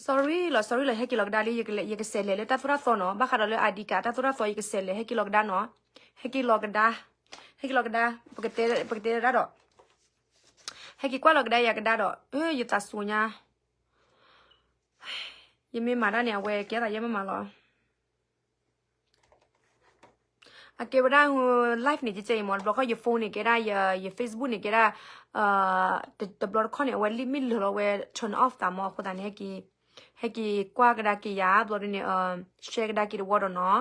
sorry လီၤ sorry လီၤ ဟဲက့ၤလီၤကဒါလံ ယကစဲးလဲၤလၢတၢ်သိၣ်တၢ်သီနီၤ ဘၣ်ဃးဒီးလၢ ID ကး တၢ်သိၣ်တၢ်သီ ယကစဲးလဲၤ ဟဲက့ၤလီၤကဒါနီၤ ဟဲက့ၤလီၤကဒါ ဟဲက့ၤလီၤကဒါ ပကတဲ ပကတဲဒၣ်ဒီး ဟဲက့ၤကွၢ်လီၤကဒါယၤကဒါဒီး ယသးစူၤညါ ယမ့ၢ်မၤတၢ်န့ၣ် အဝဲကဲသးယဲမ့ၢ်မၤလီၤ အကဲဝဲဒၣ် live န့ၣ် ကဲကဲအံၤမ့ၢ် တဘျီခီၣ် ယ phone န့ၣ် ကဲဒၣ် ယ Facebook န့ၣ် ကဲဒၣ် တဘျီတခီၣ်န့ၣ် အဝဲလံာ်မ့ၢ်လၢာ်လီၤ အဝဲ turn off သးမ့ၢ် အဃိသတးန့ၣ် ဟဲက့ၤကွၢ်ကဒါက့ၤယၤ ဘျီဒ်န့ၣ် share ကဒါက့ၤတဝီဒီးနီၤ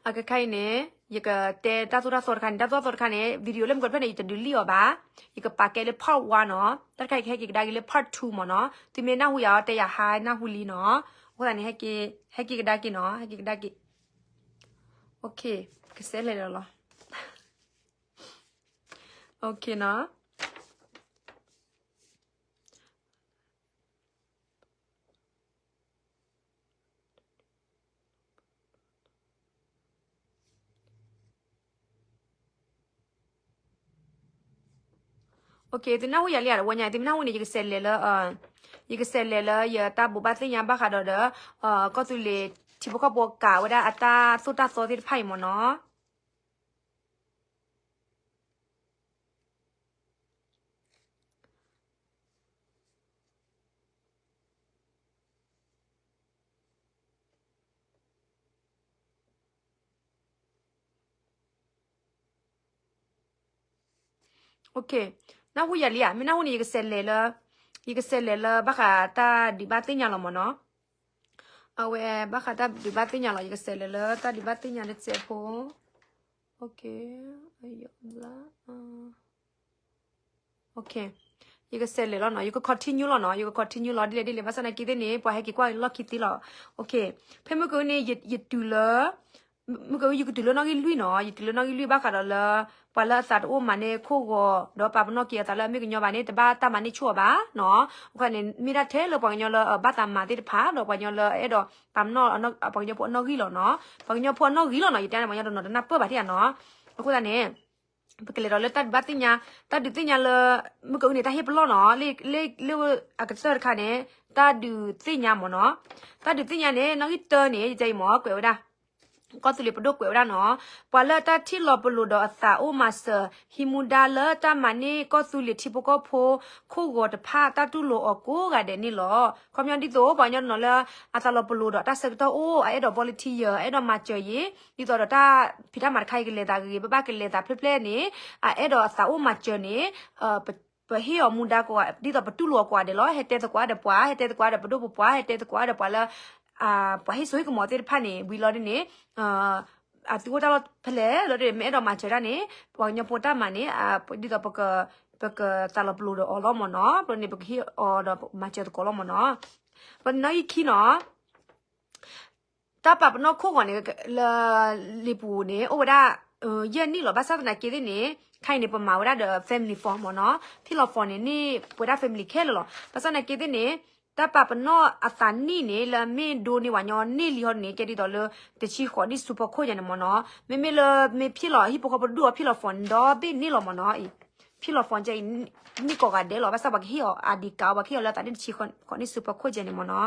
အကခါအံၤန့ၣ် ယကတဲတၢ်သိၣ်တၢ်သီတခါန့ၣ် တၢ်သိၣ်တၢ်သီတခါန့ၣ် video လၢမုၢ်ကဖျၢၣ်န့ၣ် ယတဒုးလံၣ်အီၤဘၣ် ယကပာ်ကဲလၢ part one နီၤ တၢ်တခါအံၤကဟဲက့ၤကဒါက့ၤလၢ part two မ့ၢ်နီၤ သုမ့ၢ်နၢ်ဟူယၤအီၤ တဲယၤ hi နၢ်ဟူလံနီၤ အဃိသတးန့ၣ် ဟဲက့ၤကဒါက့ၤနီၤ ဟဲက့ၤကဒါက့ၤ ကစဲးလဲၤလီၤလီၤ okay နီၤ သုနၢ်ဟူယၤလံဧါ တဝီညါ သုမ့ၢ်နၢ်ဟူန့ၣ် ယကစဲးလဲၤလၢ ယကစဲးလဲၤလၢယတၢ်ဘိးဘၣ်သ့ၣ်ညါဘၣ်ဃးဒီးဒီး ကီၢ်သူလ့ၤထံဖိကီၢ်ဖိကးဝဲဒၣ်အတၢ်သိၣ်တၢ်သီသ့ၣ်တဖၣ်အံၤမ့ၢ်နီၤ နၢ်ဟူယၤလံဧါ မ့ၢ်နၢ်ဟူန့ၣ် ယကစဲးလဲၤလၢ ယကစဲးလဲၤလၢဘၣ်ဃးတၢ်ဒုးဘၣ်သ့ၣ်ညါလီၤမ့ၢ်နီၤ အဝဲဘၣ်ဃးတၢ်ဒုးဘၣ်သ့ၣ်ညါလီၤ ယကစဲးလဲၤလၢတၢ်ဒုးဘၣ်သ့ၣ်ညါတစဲးဖိ ယကစဲးလဲၤလီၤနီၤ ယက continue လီၤနီၤ ယက continue လီၤ ဒ်လဲၣ်ဒ်လဲၣ် ဘၣ်ဆၣ်သနာ်က့သ့ၣ်န့ၣ် ပှၤဟဲက့ၤကွၢ်လီၢ်ခံသ့လီၤ ဖဲမုၢ်ကနံၤန့ၣ် ယတုၤလၢ မုၢ်ကနံၤ ယကတုၤလၢနီၣ်ဂံၢ်လွံၢ်နီၤ ယတုၤလၢနီၣ်ဂံၢ်လွံၢ်ဘၣ်ဃးဒီးလၢ ပှၤလၢအသးတအိၣ်မၤန့ၢ်ခိၣ်ဂီၤ ဒီးပာ်ပနီၣ်က့ၤအသးလၢအမ့ၢ်ကညီဘၣ်န့ၣ် တဘၣ်တၢ်မၤန့ၢ်ဆူၣ်အီၤဘၣ်နီၤ အဃိန့ၣ် မ့ၢ်ဒၣ်ထဲလၢပှၤကညီလၢဘၣ်သးမၤသ့ၣ်တဖၣ် ဒီးပှၤကညီလၢအဲၣ်ဒိးပာ်ပနီၣ် ပှၤကညီဖိအနီၣ်ဂံၢ်လီၤနီၤ ပှၤကညီဖိအနီၣ်ဂံၢ်လီၤနီၤ ယတဲန့ၣ် ပှၤကညီတနီၤတနၢ်ပၢၢ်ဘၣ်ထံၣ်ဧါနီၤ အဃိသတးန့ၣ် ပကလဲၤဒီးလၢတၢ်ဒုးဘၣ်သ့ၣ်ညါ တၢ်ဒုးသ့ၣ်ညါလၢ မုၢ်ကနံၤန့ၣ် တၢ်ဟ့ၣ်ပလီၢ်နီၤ လၢအကတၢၢ်တခါန့ၣ် တၢ်ဒုးသ့ၣ်ညါမ့ၢ်နီၤ တၢ်ဒုးသ့ၣ်ညါန့ၣ် နီၣ်ဂံၢ်တၢန့ၣ် ယတဲအံၤမ့ၢ် ကွဲးဝဲဒၣ် ကီၢ်သူလ့ၤပဒိၣ်ကွဲးဝဲဒၣ်နီၤ ပှၤလၢတၢ်ထံၣ်လီၤပလိာ်ဒီးအသးအိၣ်မၤစၢၤ ဟံးမူဒါလၢတၢ်မၤန့ၢ်ကီၢ်သူလ့ၤထံဖိကီၢ်ဖိ ခိၣ်ဂီၤတဖၣ်တၢ်တူၢ်လိာ်အီၤကိးဂၤဒဲးန့ၣ်လီၤ. ခီပညီဒ်သိး ပှၤကညီတနီၤလၢ အသးလီၤပလိာ်ဒီးတၢ်ဆၢကတီၢ်အိၣ် အအဲၣ်ဒိး volunteer အအဲၣ်ဒိးမၤစၢၤယ့ၤ ဒ်သိးဒီးတၢ်ဖံးတၢ်မၤတခါအံၤကလဲၤသးဂ့ၤဂ့ၤ ဘၣ်ဘၣ်ကလဲၤသးဖျဲၣ်ဖျဲၣ်န့ၣ် အအဲၣ်ဒိးအသးအိၣ်မၤစၢၤန့ၣ် ပဟ့ၣ်အီၤမူဒါကိးဂၤ ဒ်သိးပတူၢ်လိာ်အီၤကိးဂၤဒဲးလီၤ. ဟဲတဲသကိးဒီးပှၤ ဟဲတဲသကိးဒီးပဒိၣ်ပပှၢ် ဟဲတဲသကိးဒီးပှၤလၢ ပှၤဟ့ၣ်စိဟ့ၣ်ကမီၤသ့ၣ်တဖၣ်န့ၣ် ဝံၤလီၤဒ်န့ၣ် အသုအိၣ်တၢ်လီၢ်ဖဲလဲၣ်လီၤဒ်န့ၣ် မ့ၢ်အဲၣ်ဒိးမၤစၢၤတၢ်န့ၣ် ပှၤကညီဖိတၢ်မၤန့ၣ် ဒ်သိးပကသးလီၤပလိာ်ဒီးအီၤလီၤမ့ၢ်နီၤ. ဘျီန့ၣ် ပကဟ့ၣ်အီၤဒီးမၤစၢၤသကိးလီၤမ့ၢ်နီၤ. ဘျီန့ၣ်နီၣ်ဂံၢ်ခံနီၤ တၢ်ပာ်ပနီၣ်ခိၣ်ဂီၤန့ၣ် လၢ လ့ပူၤန့ၣ် အိၣ်ဝဲဒၣ် ယဲၢ်နံၣ်လီၤ. ဘၣ်ဆၣ်သနာ်က့သ့ၣ်န့ၣ် ခဲအံၤန့ၣ် ပမၤဝဲဒၣ်ဒီး family form မ့ၢ်နီၤ. ထံလီၤ form န့ၣ် န့ၢ်ပဝဲဒၣ် family ခဲလၢာ်လီၤ. ဘၣ်ဆၣ်သနာ်က့သ့ၣ်န့ၣ် တၢ်ပာ်ပနီၣ်အသးနံၣ်န့ၣ် လၢအမ့ၢ်ဒိန့ၢ်ဝဲညီနံၣ်လံဟီန့ၣ် ကဲဒ်သိးလၢ တဆံဃိးနံၣ် super code ယၤန့ၣ်မ့ၢ်နီၤ. မ့မ့ၢ်လၢမ့ၢ်ဖံၣ်လီၤဟံၣ်ဖိဃီဖိတဒူၣ်အီၤ ဖံၣ်လီၤ form န့ၣ် ဒီဘ့ၣ်န့ၢ်လီၤမ့ၢ်နီၤ. အံၤ ဖံၣ်လီၤ form ကဲအံၤ န့ၢ်ကိးဂၤဒဲးလီၤ. ဘၣ်ဆၣ်ပှၤကဟ့ၣ်အီၤ ID ကး ပှၤကဟ့ၣ်အီၤလၢအသးနံၣ်တဆံဃိးနံၣ် super code ယၤန့ၣ်မ့ၢ်နီ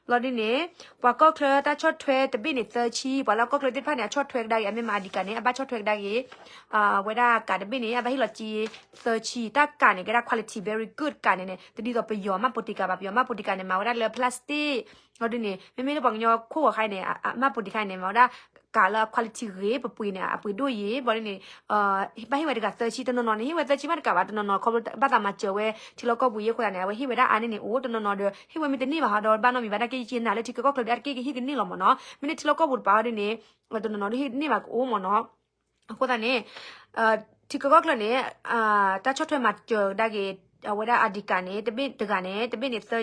ၤ. ဘျီဒ်န့ၣ် ပှၤကီၢ်ချၢတၢ်ဆီၣ်ထွဲတဘ့ၣ်န့ၣ် သၢဆံ, ပှၤလၢကီၢ်ချၢသ့ၣ်တဖၣ်န့ၣ် အဆီၣ်ထွဲကဒါက့ၤ အမ့ၢ်မၤ ID ကးန့ၣ် အဘၣ်ဆီၣ်ထွဲကဒါက့ၤ ဝဲဒၣ်ကးတဘ့ၣ်န့ၣ် အဘၣ်ဟ့ၣ်လီၤစ့သၢဆံ. တၢ်ကးန့ၣ် ကဲဒၣ် quality very good ကးန့ၣ်န့ၣ် တဒ်သိးပယီၤမၢ်ပိတံကးဘၣ်. ပယီၤမၢ်ပိတံကးန့ၣ် မၤဝဲဒၣ်လၢ plastic ဘျီဒ်န့ၣ် မ့မ့ၢ်လၢပှၤကညီခိၣ်ဂီၤခါအံၤန့ၣ် မၢ်ပိတံကးန့ၣ် မၤဝဲဒၣ် ကးလၢ quality ဂ့ၤ ပပှ့ၤန့ၣ် အပှ့ၤဒိၣ်ယံၤ ဘျီဒ်န့ၣ် ဘၣ်ဟ့ၣ်ဝဲတဂၤသၢဆံ တနီၤနီၤန့ၣ် ဟ့ၣ်ဝဲသၢဆံမးတကးဘၣ် တနီၤနီၤ ခီဖျိဘၣ်သးမၤစၢၤဝဲ ထံလီၢ်ကီၢ်ပူၤယံၤအဃိသတးန့ၣ် အဝဲဟ့ၣ်ဝဲဒၣ်အါန့ၢ်န့ၣ် အိၣ်တနီၤနီၤဒီး ဟ့ၣ်ဝဲမ့ၢ်တန့ၢ်ဘၣ်ဟီဒီး ဘၣ်နီတမံၤဘၣ် တၢ်က့ယံာ်နၤလၢထံကီၢ်ချၢဒီး အတက့ၢ်ကဟ့ၣ်ကန့ၢ်လီၤမ့ၢ်နီၤ. မ့မ့ၢ်လၢထံလီၢ်ကီၢ်ပူၤတပၤဟီဒ်န့ၣ် တနီၤနီၤဒ်ဟ့ၣ်န့ၢ်ဘၣ်ကအိၣ်မ့ၢ်နီၤ. အဃိသတးန့ၣ် ထံကီၢ်ချၢန့ၣ် တၢ်ဆီၣ်ထွဲမၤစၢၤကဒါက့ၤ အဝဲဒၣ် ID ကးန့ၣ် တဘ့ၣ်တဂၤန့ၣ် တဘ့ၣ်န့ၣ်သၢဆံ.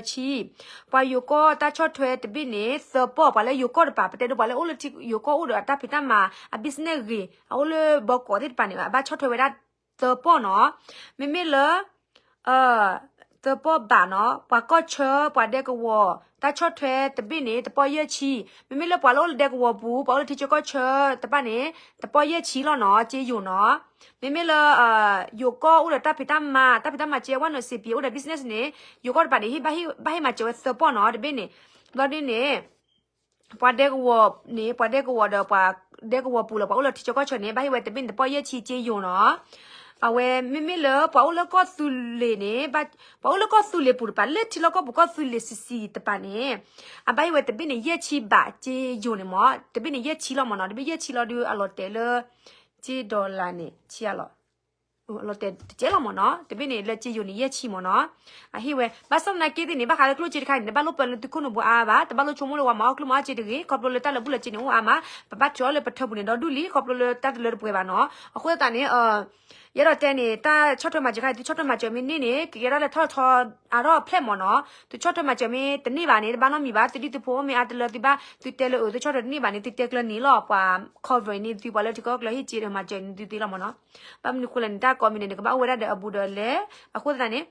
ပှၤယိၤကီၢ်တၢ်ဆီၣ်ထွဲတဘ့ၣ်န့ၣ် သၢပီၢ်. ပှၤလၢယိၤကီၢ်တပၤ ပတဲဒိပှၤလၢအိၣ်လၢထံယိၤကီၢ်အိၣ်ဒီးအတၢ်ဖံးတၢ်မၤ အ business ဂ့ၤ အအိၣ်လၢဘီကီးသ့ၣ်တပၤန့ၣ် အဘၣ်ဆီၣ်ထွဲဝဲဒၣ်သၢပီၢ်နီၤ. မ့မ့ၢ်လၢ သၢပီၢ်ဘးနီၤ, ပှၤကီၢ်ဆၢ ပှၤဒဲကဝီၤ တၢ်ဆီၣ်ထွဲတဘ့ၣ်န့ၣ် တပီၢ်ယဲၢ်ဆံ, မ့မ့ၢ်လၢပှၤလၢအိၣ်လၢဒဲကဝီၤပူၤ ပှၤအိၣ်လၢထံဆၢကီၢ်ဆၢတဖၣ်န့ၣ် တပီၢ်ယဲၢ်ဆံလီၤနီၤ, စ့ယိၤနီၤ. မ့မ့ၢ်လၢ ယိၤကီၢ်အိၣ်ဒီးတၢ်ဖံးတၢ်မၤ တၢ်ဖံးတၢ်မၤစ့ဝဲနီၤ စ့ပံၤ အိၣ်ဒီး business န့ၣ် ယိၤကီၢ်တဖၣ်န့ၣ် ဟ့ၣ်ဘၣ်ဟ့ၣ်မၤစၢၤဝဲသၢပီၢ်နီၤ တဘ့ၣ်န့ၣ်, ဘျီဒ်န့ၣ် ပှၤဒဲကဝီၤန့ၣ် ပှၤဒဲကဝီၤဒီးပှၤဒဲကဝီၤပူၤလၢပှၤအိၣ်လၢထံဆၢကီၢ်ဆၢန့ၣ် ဘၣ်ဟ့ၣ်ဝဲတဘ့ၣ်န့ၣ် တပီၢ်ယဲၢ်ဆံ စ့ယိၤနီၤ. အဝဲမ့မ့ၢ်လၢပှၤအိၣ်လၢကီၢ်သူလ့ၤန့ၣ် ပှၤအိၣ်လၢကီၢ်သူလ့ၤပူၤတဖၣ် လၢထံလီၢ်ကီၢ်ပူၤကီၢ်သူလ့ၤဆံးဆံးတဖၣ်န့ၣ် အဘၣ်ဟ့ၣ်ဝဲတဘ့ၣ်န့ၣ် ယဲၢ်ဆံဘး စ့ယိၤန့ၣ်မ့ၢ် တဘ့ၣ်န့ၣ် ယဲၢ်ဆံလီၤမ့ၢ်နီၤ. တဘ့ၣ်ယဲၢ်ဆံလီၤဒုး အလီၤတဲာ်လၢ စ့ dollar န့ၣ် ဆံးလီၤ လီၤတဲာ်တကဲလီၤမ့ၢ်နီၤ. တဘ့ၣ်န့ၣ် လၢစ့ယိၤန့ၣ် ယဲၢ်ဆံမ့ၢ်နီၤ. အဟ့ၣ်ဝဲ ဘၣ်ဆၣ်သနာ်က့သ့ၣ်န့ၣ် ဘၣ်ဃးလၢကျိၣ်စ့တခါန့ၣ် နဘၣ်လိၣ်ပၢလၢသုခိၣ်နူာ်ဘိအါအါဘၣ်, တဘၣ်လိၣ်ဆိကမိၣ်လၢပှၤမၤအီၣ်ကျိၣ်မၤအီၣ်စ့တဂ့ၤ, ခီဖျိလၢတၢ်လၢာ်ဘူၣ်လၢာ်စ့န့ၣ်အိၣ်အါမး, ပဘၣ်ထုးအီၤလၢပထၢပူၤန့ၣ်ဒီဒူၣ်လံ ခီဖျိလၢတၢ်တလၢတပှဲၤဘၣ်နီၤ. အဃိသတးန့ၣ် ယအဲၣ်ဒိးတဲန့ၣ် တၢ်ဆီၣ်ထွဲမၤစၢၤခါအံၤ သုဆီၣ်ထွဲမၤစၢၤမ့ၢ်န့ၢ်န့ၣ် ကကဲထီၣ်လၢထီၣ်ထီအါထီၣ်ဖျဲၣ်မ့ၢ်နီၤ. သုဆီၣ်ထွဲမၤစၢၤမ့ၢ်တန့ၢ်ဘၣ်န့ၣ် တဘၣ်နီတမံၤဘၣ်, သုဒ်သုဖိအိၣ်မ့ၢ်အါတလၢသုဘၣ် သုတဲလၢအၢ သုဆီၣ်ထွဲတန့ၢ်ဘၣ်န့ၣ် သုတဲကျၢၤန့ၣ်လီၤ. ပှၤ cover န့ၢ်သု ပှၤလၢထံကီၢ်ကျၢၢ်ဟ့ၣ်စ့ဒီးမၤစၢၤန့ၢ်သုသ့လီၤမ့ၢ်နီၤ. ဘၣ်မနုၤဃိလဲၣ်န့ၣ် တၢ်ကိးမံၤန့ၣ် နကဘၣ်အိၣ်ဝဲဒၣ်ဒီးအဘူးဒီးလဲၣ်. အဃိသတးန့ၣ်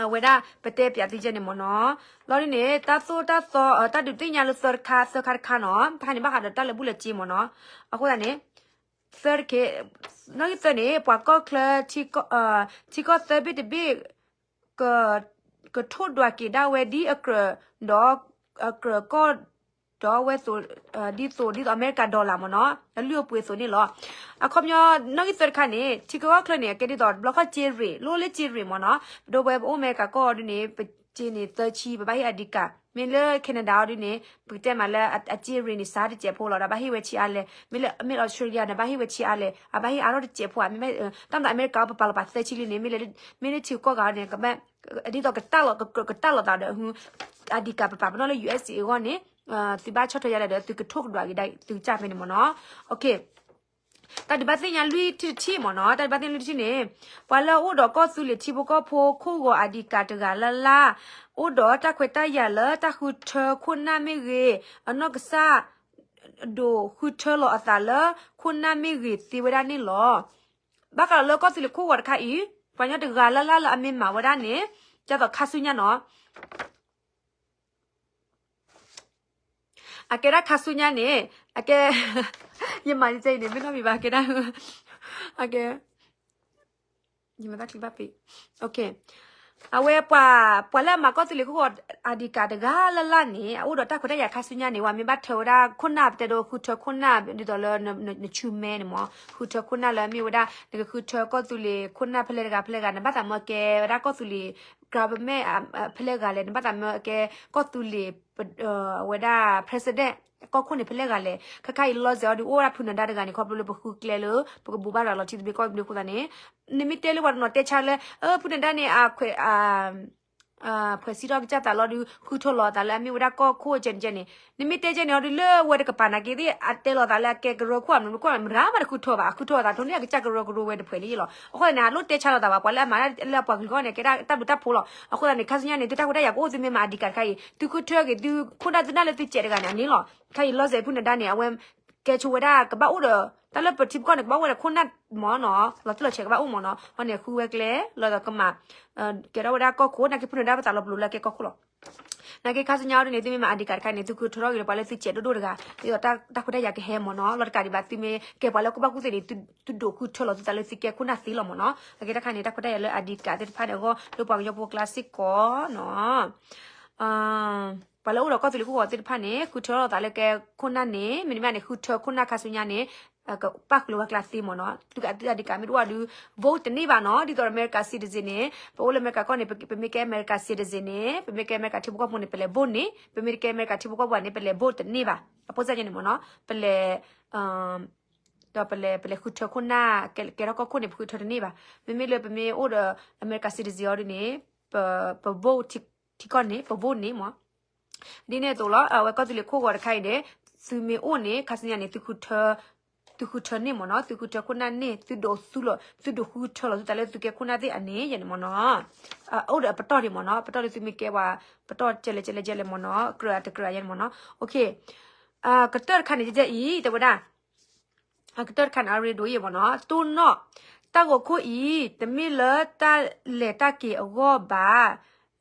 အဝဲဒၣ်ပတဲပၠးသုယဲန့ၣ်မ့ၢ်နီၤ. လီၤဒ်န့ၣ် တၢ်သိၣ်တၢ်သီ တၢ်ဒုးသ့ၣ်ညါလၢသၢတခါ သၢခါတခါနီၤ. တခါန့ၣ် ဘၣ်ဃးဒီးတၢ်လၢာ်ဘူၣ်လၢာ်စ့မ့ၢ်နီၤ. အဃိသတးန့ၣ် သၢတခါ, နီၣ်ဂံၢ်သၢန့ၣ် ပှၤကီၢ်ချၢ ထံကီၢ်သၢဘ့ၣ်တဘ့ၣ် ကထိၣ်ဒွးက့ၤဒၣ်ဝဲဒ်အကြၢးဒီး အကြၢးကီၢ်ဒီးဝဲသိး ဒ်သိး ဒ်သိးအမဲရကၤ dollar မ့ၢ်နီၤ, အလုၢ်အပှ့ၤအသိးန့ၣ်လီၤ. အခီပညီ နီၣ်ဂံၢ်သၢတခါန့ၣ် ထံကီၢ်ချၢန့ၣ် အကဲဒ်သိး တဘျီခီၣ်စ့ရ့း လိၣ်လၢစ့ရ့းမ့ၢ်နီၤ, ပဒိဝဲပအိၣ်အမဲရကၤကီၢ်အီၤဒ်န့ၣ် ပစ့န့ၣ်သၢဆံ ပဘၣ်ဟ့ၣ်အဒံးကး, မ့ၢ်လၢ Canada အီၤဒ်န့ၣ် ပကတဲမးလၢအစ့ရ့းန့ၣ် စးတစဲးဖိလီၤ ဒီးဘၣ်ဟ့ၣ်ဝဲဆံးအါလဲၣ်, မ့ၢ်လၢ Australia န့ၣ် ဘၣ်ဟ့ၣ်ဝဲဆံးအါလဲၣ်, အဘၣ်ဟ့ၣ်အါထီၣ်တစဲးဖိဧါ, မ့ၢ် တၢ်မတၤအမဲရကၤအီၤ ပပာ်လီၤပာ်သၢဆံလံန့ၣ် မ့ၢ်လၢ မ့ၢ်လၢထံကီၢ်ဂၤန့ၣ် ကဘၣ် ဒ်သိးကတၢ်လီၤ ကတၢ်လီၤသးဒီး အဒံးကးပပာ်ပနီၣ်လၢ ယူၢ်အ့းစ့ၣ်အံၤအဂီၢ်န့ၣ် သုဘၣ်ဆီၣ်ထွဲယၤလဲၣ်ဒီး သုကထိၣ်ကဒွးက့ၤဒၣ်သုကစၢ်ဖဲန့ၣ်မ့ၢ်နီၤ. တၢ်ဒုးဘၣ်သ့ၣ်ညါလွံၢ်ထံၣ်တထံၣ်မ့ၢ်နီၤ, တၢ်ဒုးဘၣ်သ့ၣ်ညါလွံၢ်ထံၣ်န့ၣ် ပှၤလၢအအိၣ်ဒီးကီၢ်သူလ့ၤထံဖိကီၢ်ဖိခိၣ်ဂီၤအဒံးကးတဂၤလၢ်လၢ် အိၣ်ဒီးတၢ်ခွဲးတၢ်ယာ်လၢတၢ်ဃုထၢခိၣ်နၢ်မ့ၢ်ဂ့ၤ, အနီၢ်ကစၢ် ဒိးဃုထၢလီၤအသးလၢခိၣ်နၢ်မ့ၢ်ဂ့ၤသ့ဝဲဒၣ်န့ၣ်လီၤ. ဘၣ်ဃးလၢကီၢ်သူလ့ၤခိၣ်ဂီၤတခါအံၤ ပှၤကညီတဂၤလၢ်လၢ်လၢအမ့ၢ်မၤဝဲဒၣ်န့ၣ် ဒ်သိးခါဆူညါနီၤ အကဲဒၣ်ခါဆူညါန့ၣ် အကဲ ယမၤယဲအံၤန့ၣ် မ့ၢ်နီတမံၤဘၣ် ကဲဒၣ် အကဲ ယမၤတၢ်ချံဘၣ်ပ့ၤ အဝဲပှၤ ပှၤလၢအမၤကီၢ်သူလ့ၤခိၣ်ဂီၤအဒံးကးတဂၤလၢ်လၢ်န့ၣ် အအိၣ်ဒီးတၢ်ခွဲးတၢ်ယာ်ခါဆူညါန့ၣ် ဝဲမ့ၢ်ဘၣ်ထၢဝဲဒၣ်ခိၣ်နၢ် ပတဲဒိဃုထၢခိၣ်နၢ် ဒ်သိးလၢနဆူမဲန့ၣ်မ့ၢ် ဃုထၢခိၣ်နၢ်လၢမ့ၢ်ဝဲဒၣ် နကဃုထၢကီၢ်သူလ့ၤခိၣ်နၢ်ဖဲလဲၣ်တဂၤဖဲလဲၣ်တဂၤ နဘၣ်သးမၢကဲဝဲဒၣ်ကီၢ်သူလ့ၤ government ဖဲလဲၣ်တဂၤလဲၣ် နဘၣ်သးမၢကဲကီၢ်သူလ့ၤ အဝဲဒၣ် president ကီၢ်ခိၣ်န့ၣ်ဖဲလဲၣ်တဂၤလဲၣ် ခဲခါအံၤလီၤစဲၤအီၤဒုးအိၣ်ဝဲဒၣ်ဖုနဒါတဂၤန့ၣ် ခီဖျိလၢပဃုကျဲလၢ ပကဘူးဘၣ်ရၤလီၤထံသဘျ့ကီၢ်သဘျ့အဃိသတးန့ၣ် နမ့ၢ်တဲလၢပှၤတနီၤတဲဆါလၢ ဖုနဒါန့ၣ် အခွဲး ဖှဲးစံးထီၣ်ကစၢ်သးလီၤဒုး ဃုထၢလီၤအသးလၢအမ့ၢ်ဝဲဒၣ်ကီၢ်ခိၣ်ကဲန့ၣ်ကဲန့ၣ် နမ့ၢ်တဲကဲန့ၣ်အီၤဒုးလၢဝဲတကပၤနာ်က့သ့ၣ် အတဲလီၤသးလၢအကဲကရၢခိၣ် မနုၤခိၣ် မတၤမးတဃုထၢဘၣ် အဃုထၢအသးထိၣ်န့ၢ်အကစၢ်ကရၢကရိဝဲတဖှဲးလံလီၤ. အဃိသတးန့ၣ် အလိၣ်တဲဆါလီၤသးဘၣ် ပှၤလၢအမၤတၢ်လၢအပှၤကလုာ်အဂီၢ်န့ၣ် ကဲဒၣ်တၢ်ဘျုးတၢ်ဖှိၣ်လီၤ. အဃိသတးန့ၣ် ခါဆူညါန့ၣ် သုတၢ်ခွဲးတၢ်ယာ်ကအိၣ် သုမ့ၢ်မၤအဒံးကးတခါအံၤ သုဃုထၢက့ၤသုခိၣ်နၢ်သုနၢ်လၢသုစဲးတဂၤန့ၣ် အန့ၣ်လီၤ. ခဲအံၤလီၤစဲၤဖုနဒါန့ၣ် အဝဲ ကဲဆိဝဲဒၣ် ကဘၣ်အိၣ်ဒီး တၢ်လၢပထံပကီၢ်န့ၣ် ကဘၣ်အိၣ်ဝဲဒၣ်ခိၣ်နၢ်မ့ၢ်နီၤ လီၤတံၢ်လီၤဆဲးကဘၣ်အိၣ်မ့ၢ်နီၤ အဃိန့ၣ် ဃုဝဲကျဲ လီၤသးကမၤ ကဲထီၣ်ဝဲဒၣ်ကီၢ်ခိၣ် နာ်က့ဖုနဒါပသးလီၤပလိာ်လၢကဲကီၢ်ခိၣ်လီၤ. နာ်က့ခါဆူညါအီၤဒ်န့ၣ် သုမ့ၢ်မၤအဒံးကးတခါန့ၣ် သုဃုထၢထီၣ်က့ၤလၢပှၤလၢသုစဲးဒိၣ်ဒိၣ်တဂၤ ဒ်သိးတၢ်ခွဲးတၢ်ယာ်ကဟဲမ့ၢ်နီၤ လီၤတကးဒံးဘၣ် သုမ့ၢ်ကဲပှၤလၢကူၣ်ဘၣ်ကူၣ်သ့န့ၣ် သုဒိးဃုထၢလီၤသုသးလၢသုကဲခိၣ်နၢ်သ့လီၤမ့ၢ်နီၤ အကဲတၢ်ခါန့ၣ် တၢ်ခွဲးတၢ်ယာ်လၢအဒံးကးသ့ၣ်တဖၣ်န့ၣ်အဂီၢ် လၢပှၤကညီဖိကျါစ့ၢ်ကီးနီၤ ပှၤလၢအိၣ်ဒီးကီၢ်သူလ့ၤခိၣ်ဂီၤသ့ၣ်တဖၣ်န့ၣ် ဃုထၢလီၤသးလၢကဲခိၣ်နၢ်န့ၣ် မ့တမ့ၢ်န့ၣ် ဃုထၢခိၣ်နၢ်ခါဆူညါန့ၣ် ကပၣ်ဃုာ်လၢပှၤကျါသ့မ့ၢ်နီၤ သုကသုအဒံးကးမ့ၢ်တအိၣ်ဒီး vote တန့ၢ်ဘၣ်နီၤ ဒ်သိးအမဲရကၤ citizen န့ၣ် ပအိၣ်လၢအမဲရကၤကီၢ်န့ၣ် ပမ့ၢ်ကဲအမဲရကၤ citizen န့ၣ် ပမ့ၢ်ကဲအမဲရကၤထံဖိကီၢ်ဖိန့ၣ် ပလဲၤ vote န့ၣ် ပမ့ၢ်တကဲအမဲရကၤထံဖိကီၢ်ဖိဘၣ်န့ၣ် ပလဲၤ vote တန့ၢ်ဘၣ် အပိစၢ်ညါန့ၣ်မ့ၢ်နီၤ ပလဲၤ ဒီးပလဲၤ ပလဲၤဃုထၢခိၣ်နၢ် ကဲထီၣ်ကီၢ်ခိၣ်န့ၣ် ပဃုထၢတန့ၢ်ဘၣ် မ့မ့ၢ်လၢပမ့ၢ်အိၣ်ဒီးအမဲရကၤ citizen အီၤဒ်န့ၣ် ပ vote ထံကီၢ်န့ၣ် ပ vote န့ၣ်မ့ၢ် ဒ်န့ၣ်အသိးလီၤ အဝဲကီၢ်သူလ့ၤခိၣ်ဂီၤတခါအံၤန့ၣ် သုမ့ၢ်အိၣ်န့ၣ် ခါဆူညါန့ၣ် သုဃုထၢန့ၢ်မ့ၢ်နီၤ သုဃုထၢခိၣ်နၢ်န့ၣ် သုဒိးသူလီၤ သုဒိးဃုထၢလီၤသုသးလၢသုကဲခိၣ်နၢ်သ့ၣ်အန့ၣ်ယဲန့ၣ်မ့ၢ်နီၤ အိၣ်ဒီးအပတီၢ်ဒံးမ့ၢ်နီၤ ပတီၢ်ဒံးသုမ့ၢ်ကဲပှၤ ပတီၢ်ကဲလဲၣ်ကဲလဲၣ်ကဲလဲၣ်မ့ၢ်နီၤ ကြၢးတကြၢးယဲန့ၣ်မ့ၢ်နီၤ ကတၢၢ်တခါန့ၣ် ယဲအံၤ တဲဝဲဒၣ် အကတၢၢ်တခါန့ၣ် အရ့ဒိၣ်အံၤမ့ၢ်နီၤ တိၢ်နီၣ် တၢ်ဂီၤခိၣ်အံၤ တမ့ၢ်လၢတၢ်လဲၤတၢ်က့ၤအဂီၢ်ဘၣ်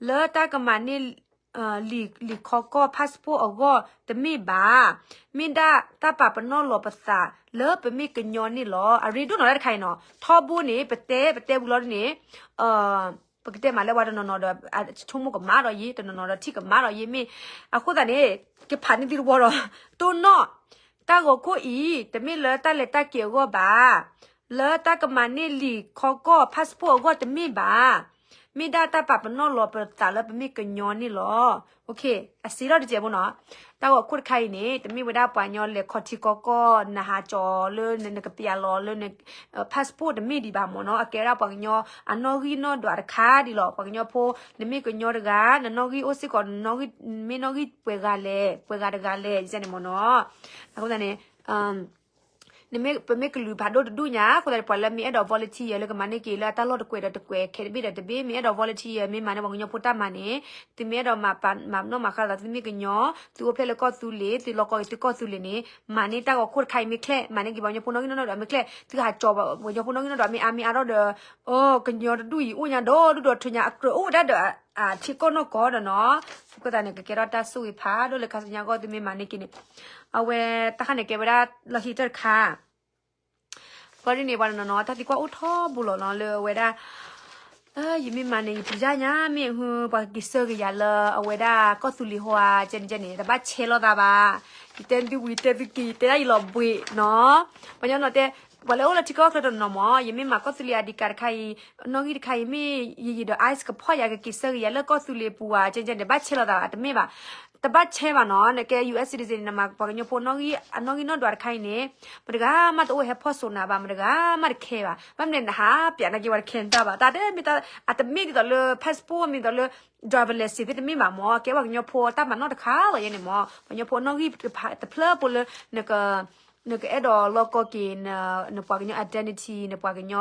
လၢတၢ်ကမၤန့ၢ် လံာ်ခီကီၢ် passport အဂီၢ်တမ့ၢ်ဘၣ်. မ့ၢ်ဒၣ်တၢ်ပာ်ပနီၣ်လီၤပသးလၢပမ့ၢ်ကညီန့ၣ်လီၤ. အရ့ဒိၣ်နီၤတၢ်တခါအံၤနီၤ ထီဘိန့ၣ် ပတဲ ပတဲဝံၤလီၤဒ်န့ၣ် ပကတဲမးလၢပှၤတနီၤနီၤဒီး ဆိကမိၣ်ကမၣ်ဒီးယ့ တနီၤနီၤဒီးထံၣ်ကမၣ်ဒီးယ့မ့ၢ် အဃိသတးန့ၣ် ကဖးန့ၢ်သုတဝီဒီး တိၢ်နီၣ် တၢ်ဂီၤခိၣ်အံၤ တမ့ၢ်လၢတၢ်လဲၤတၢ်က့ၤအဂီၢ်ဘၣ်. လၢတၢ်ကမၤန့ၢ်လံာ်ခီကီၢ် passport အဂီၢ်တမ့ၢ်ဘၣ်. မ့ၢ်ဒၣ်တၢ်ပာ်ပနီၣ်လီၤပသးလၢပမ့ၢ်ကညီန့ၣ်လီၤ. အစံးထီၣ်တစဲးဖိနီၤ တၢ်ဂီၤခိၣ်တခါအံၤန့ၣ် တမ့ၢ်ဝဲဒၣ်ပှၤကညီလဲၤခီထံခီကီၢ် နဟးကၠီၤလၢနကပျးလီၤလၢန passport တမ့ၢ်ဒံးဘၣ်မ့ၢ်နီၤ အကဲဝဲဒၣ်ပှၤကညီအနီၣ်ဂံၢ်နီၣ်ဒွးတခါဒ်လီၤ. ပှၤကညီဖိ နမ့ၢ်ကညီတဂၤ နနီၣ်ဂံၢ်အိၣ်စ့ၢ်ကီး နနီၣ်ဂံၢ် မ့ၢ်နီၣ်ဂံၢ်ပှဲၤဂၤလဲၣ် ပှဲၤဂၤတဂၤလဲၣ် ယဲန့ၣ်မ့ၢ်နီၤ အဃိသတးန့ၣ် နမ့ၢ် ပမ့ၢ်ကလုာ်ဖးဒိၣ်တဒူၣ်ညါ အဃိသတးန့ၣ် ပှၤလၢမ့ၢ်အဲၣ်ဒိး volunteer လၢကမၤန့ၢ်က့ၤလၢအတၢ်လီၢ်တကွဲးဒီးတကွဲး ခဲတဘ့ၣ်ဒီးတဘ့ၣ် မ့ၢ်အဲၣ်ဒိး volunteer မ့ၢ်မၤန့ၢ်ပှၤကညီဖိတၢ်မၤန့ၣ် သုမ့ၢ်အဲၣ်ဒိးမၤပာ်မၤနီၣ်မၤဃါသး သုမ့ၢ်ကညီ သုအိၣ်ဖျဲၣ်လၢကီၢ်သူလ့ၤ သုလီၤကီၢ်က့ၤသုကီၢ်သူလ့ၤန့ၣ် မၤန့ၢ်တၢ်ဂီၤခိၣ်တခါအံၤမ့ၢ်ချဲၣ် မၤန့ၢ်က့ၤပှၤကညီဖိနီၣ်ဂံၢ်နီၣ်ဒွးမ့ၢ်ချဲၣ် သုဟးကၠီၤပှၤကညီဖိနီၣ်ဂံၢ်နီၣ်ဒွးမ့ၢ်အါမ့ၢ်အါထီၣ်ဒီး အိ ကညီတဒူၣ်အံၤအိၣ်ညါဒီးဒူၣ်ဒီးထၢညါအကြၢးအိၣ်ဝဲဒၣ်ဒီး အထံကီၢ်နီၢ်ကီၢ်ဒီးနီၤ အဃိသတးန့ၣ် ကကဲထီၣ်တၢ်ဆိၣ်ဂ့ၤဖးဒိၣ်လၢခါဆူညါအဂီၢ်သုမ့ၢ်မၤန့ၢ်က့ၤန့ၣ် အဝဲတၢ်ခါန့ၣ်ကဲဝဲဒၣ်လီၢ်ခံကတၢၢ်တခါ ဘၣ်ဒ်န့ၣ် ပှၤတနီၤနီၤ တၢ်သံကွၢ်အိၣ်ထီဘိလီၤနီၤ လၢအဝဲဒၣ် ယမ့ၢ်မၤန့ၣ် ယပျံၤတၢ်ညါ မ့ၢ်ဟု ပှၤကက့ၤဆၢက့ၤယၤလၢအဝဲဒၣ်ကီၢ်သူလ့ၤဟီဧါ ကဲန့ၣ်ကဲန့ၣ် တဘၣ်ဆဲးလိာ်သးဘၣ် ယတဲသုဝံၤ တဲသုက့ၤ ယတဲဒၣ်ယလီၤဘှံးနီၤ ပှၤကညီနီၤတဲ ပှၤလၢအိၣ်လၢထံကီၢ်ချၢတနီၤနီၤမ့ၢ် ယမ့ၢ်မၤကီၢ်သူလ့ၤ I D card တခါအံၤ နီၣ်ဂံၢ်တခါအံၤ မ့ၢ်ယယံာ်ဒီး ice ကဖီၣ်ယၤ ကက့ၤဆၢက့ၤယၤလၢကီၢ်သူလ့ၤပူၤဧါ ကဲန့ၣ်ကဲန့ၣ် တဘၣ်ဆဲးလိာ်သးဘၣ် တမ့ၢ်ဘၣ် တဘၣ်ဆဲးဘၣ်နီၤ နကဲ U S citizen နမၤပှၤကညီဖိနီၣ်ဂံၢ် အနီၣ်ဂံၢ်နီၣ်ဒွးတခါအံၤန့ၣ် မတဂၤမးတအိၣ်ဟဲဖီၣ်စိးနၤဘၣ် မတဂၤမးတခဲဘၣ် ဘၣ်မနုၤနဟးပျးနာ်က့ၤပှၤတခဲနတၢ်ဘၣ် တၢ်တမ့ၢ်တၢ် အတမ့ၢ်ဒ်သိးလၢ passport မ့ၢ်ဒ်သိးလၢ driver license သ့ၣ်တမ့ၢ်ဘၣ်မ့ၢ် ကဲပှၤကညီဖိတၢ်မၤနီၣ်တခါလီၤယဲန့ၣ်မ့ၢ် ပှၤကညီဖိနီၣ်ဂံၢ်တဖၣ်တဖျၢၣ်ဖိလၢ နက နကအဲၣ်ဒိးလီၢ်ကီၢ်က့ၤ နပှၤကညီ identity နပှၤကညီ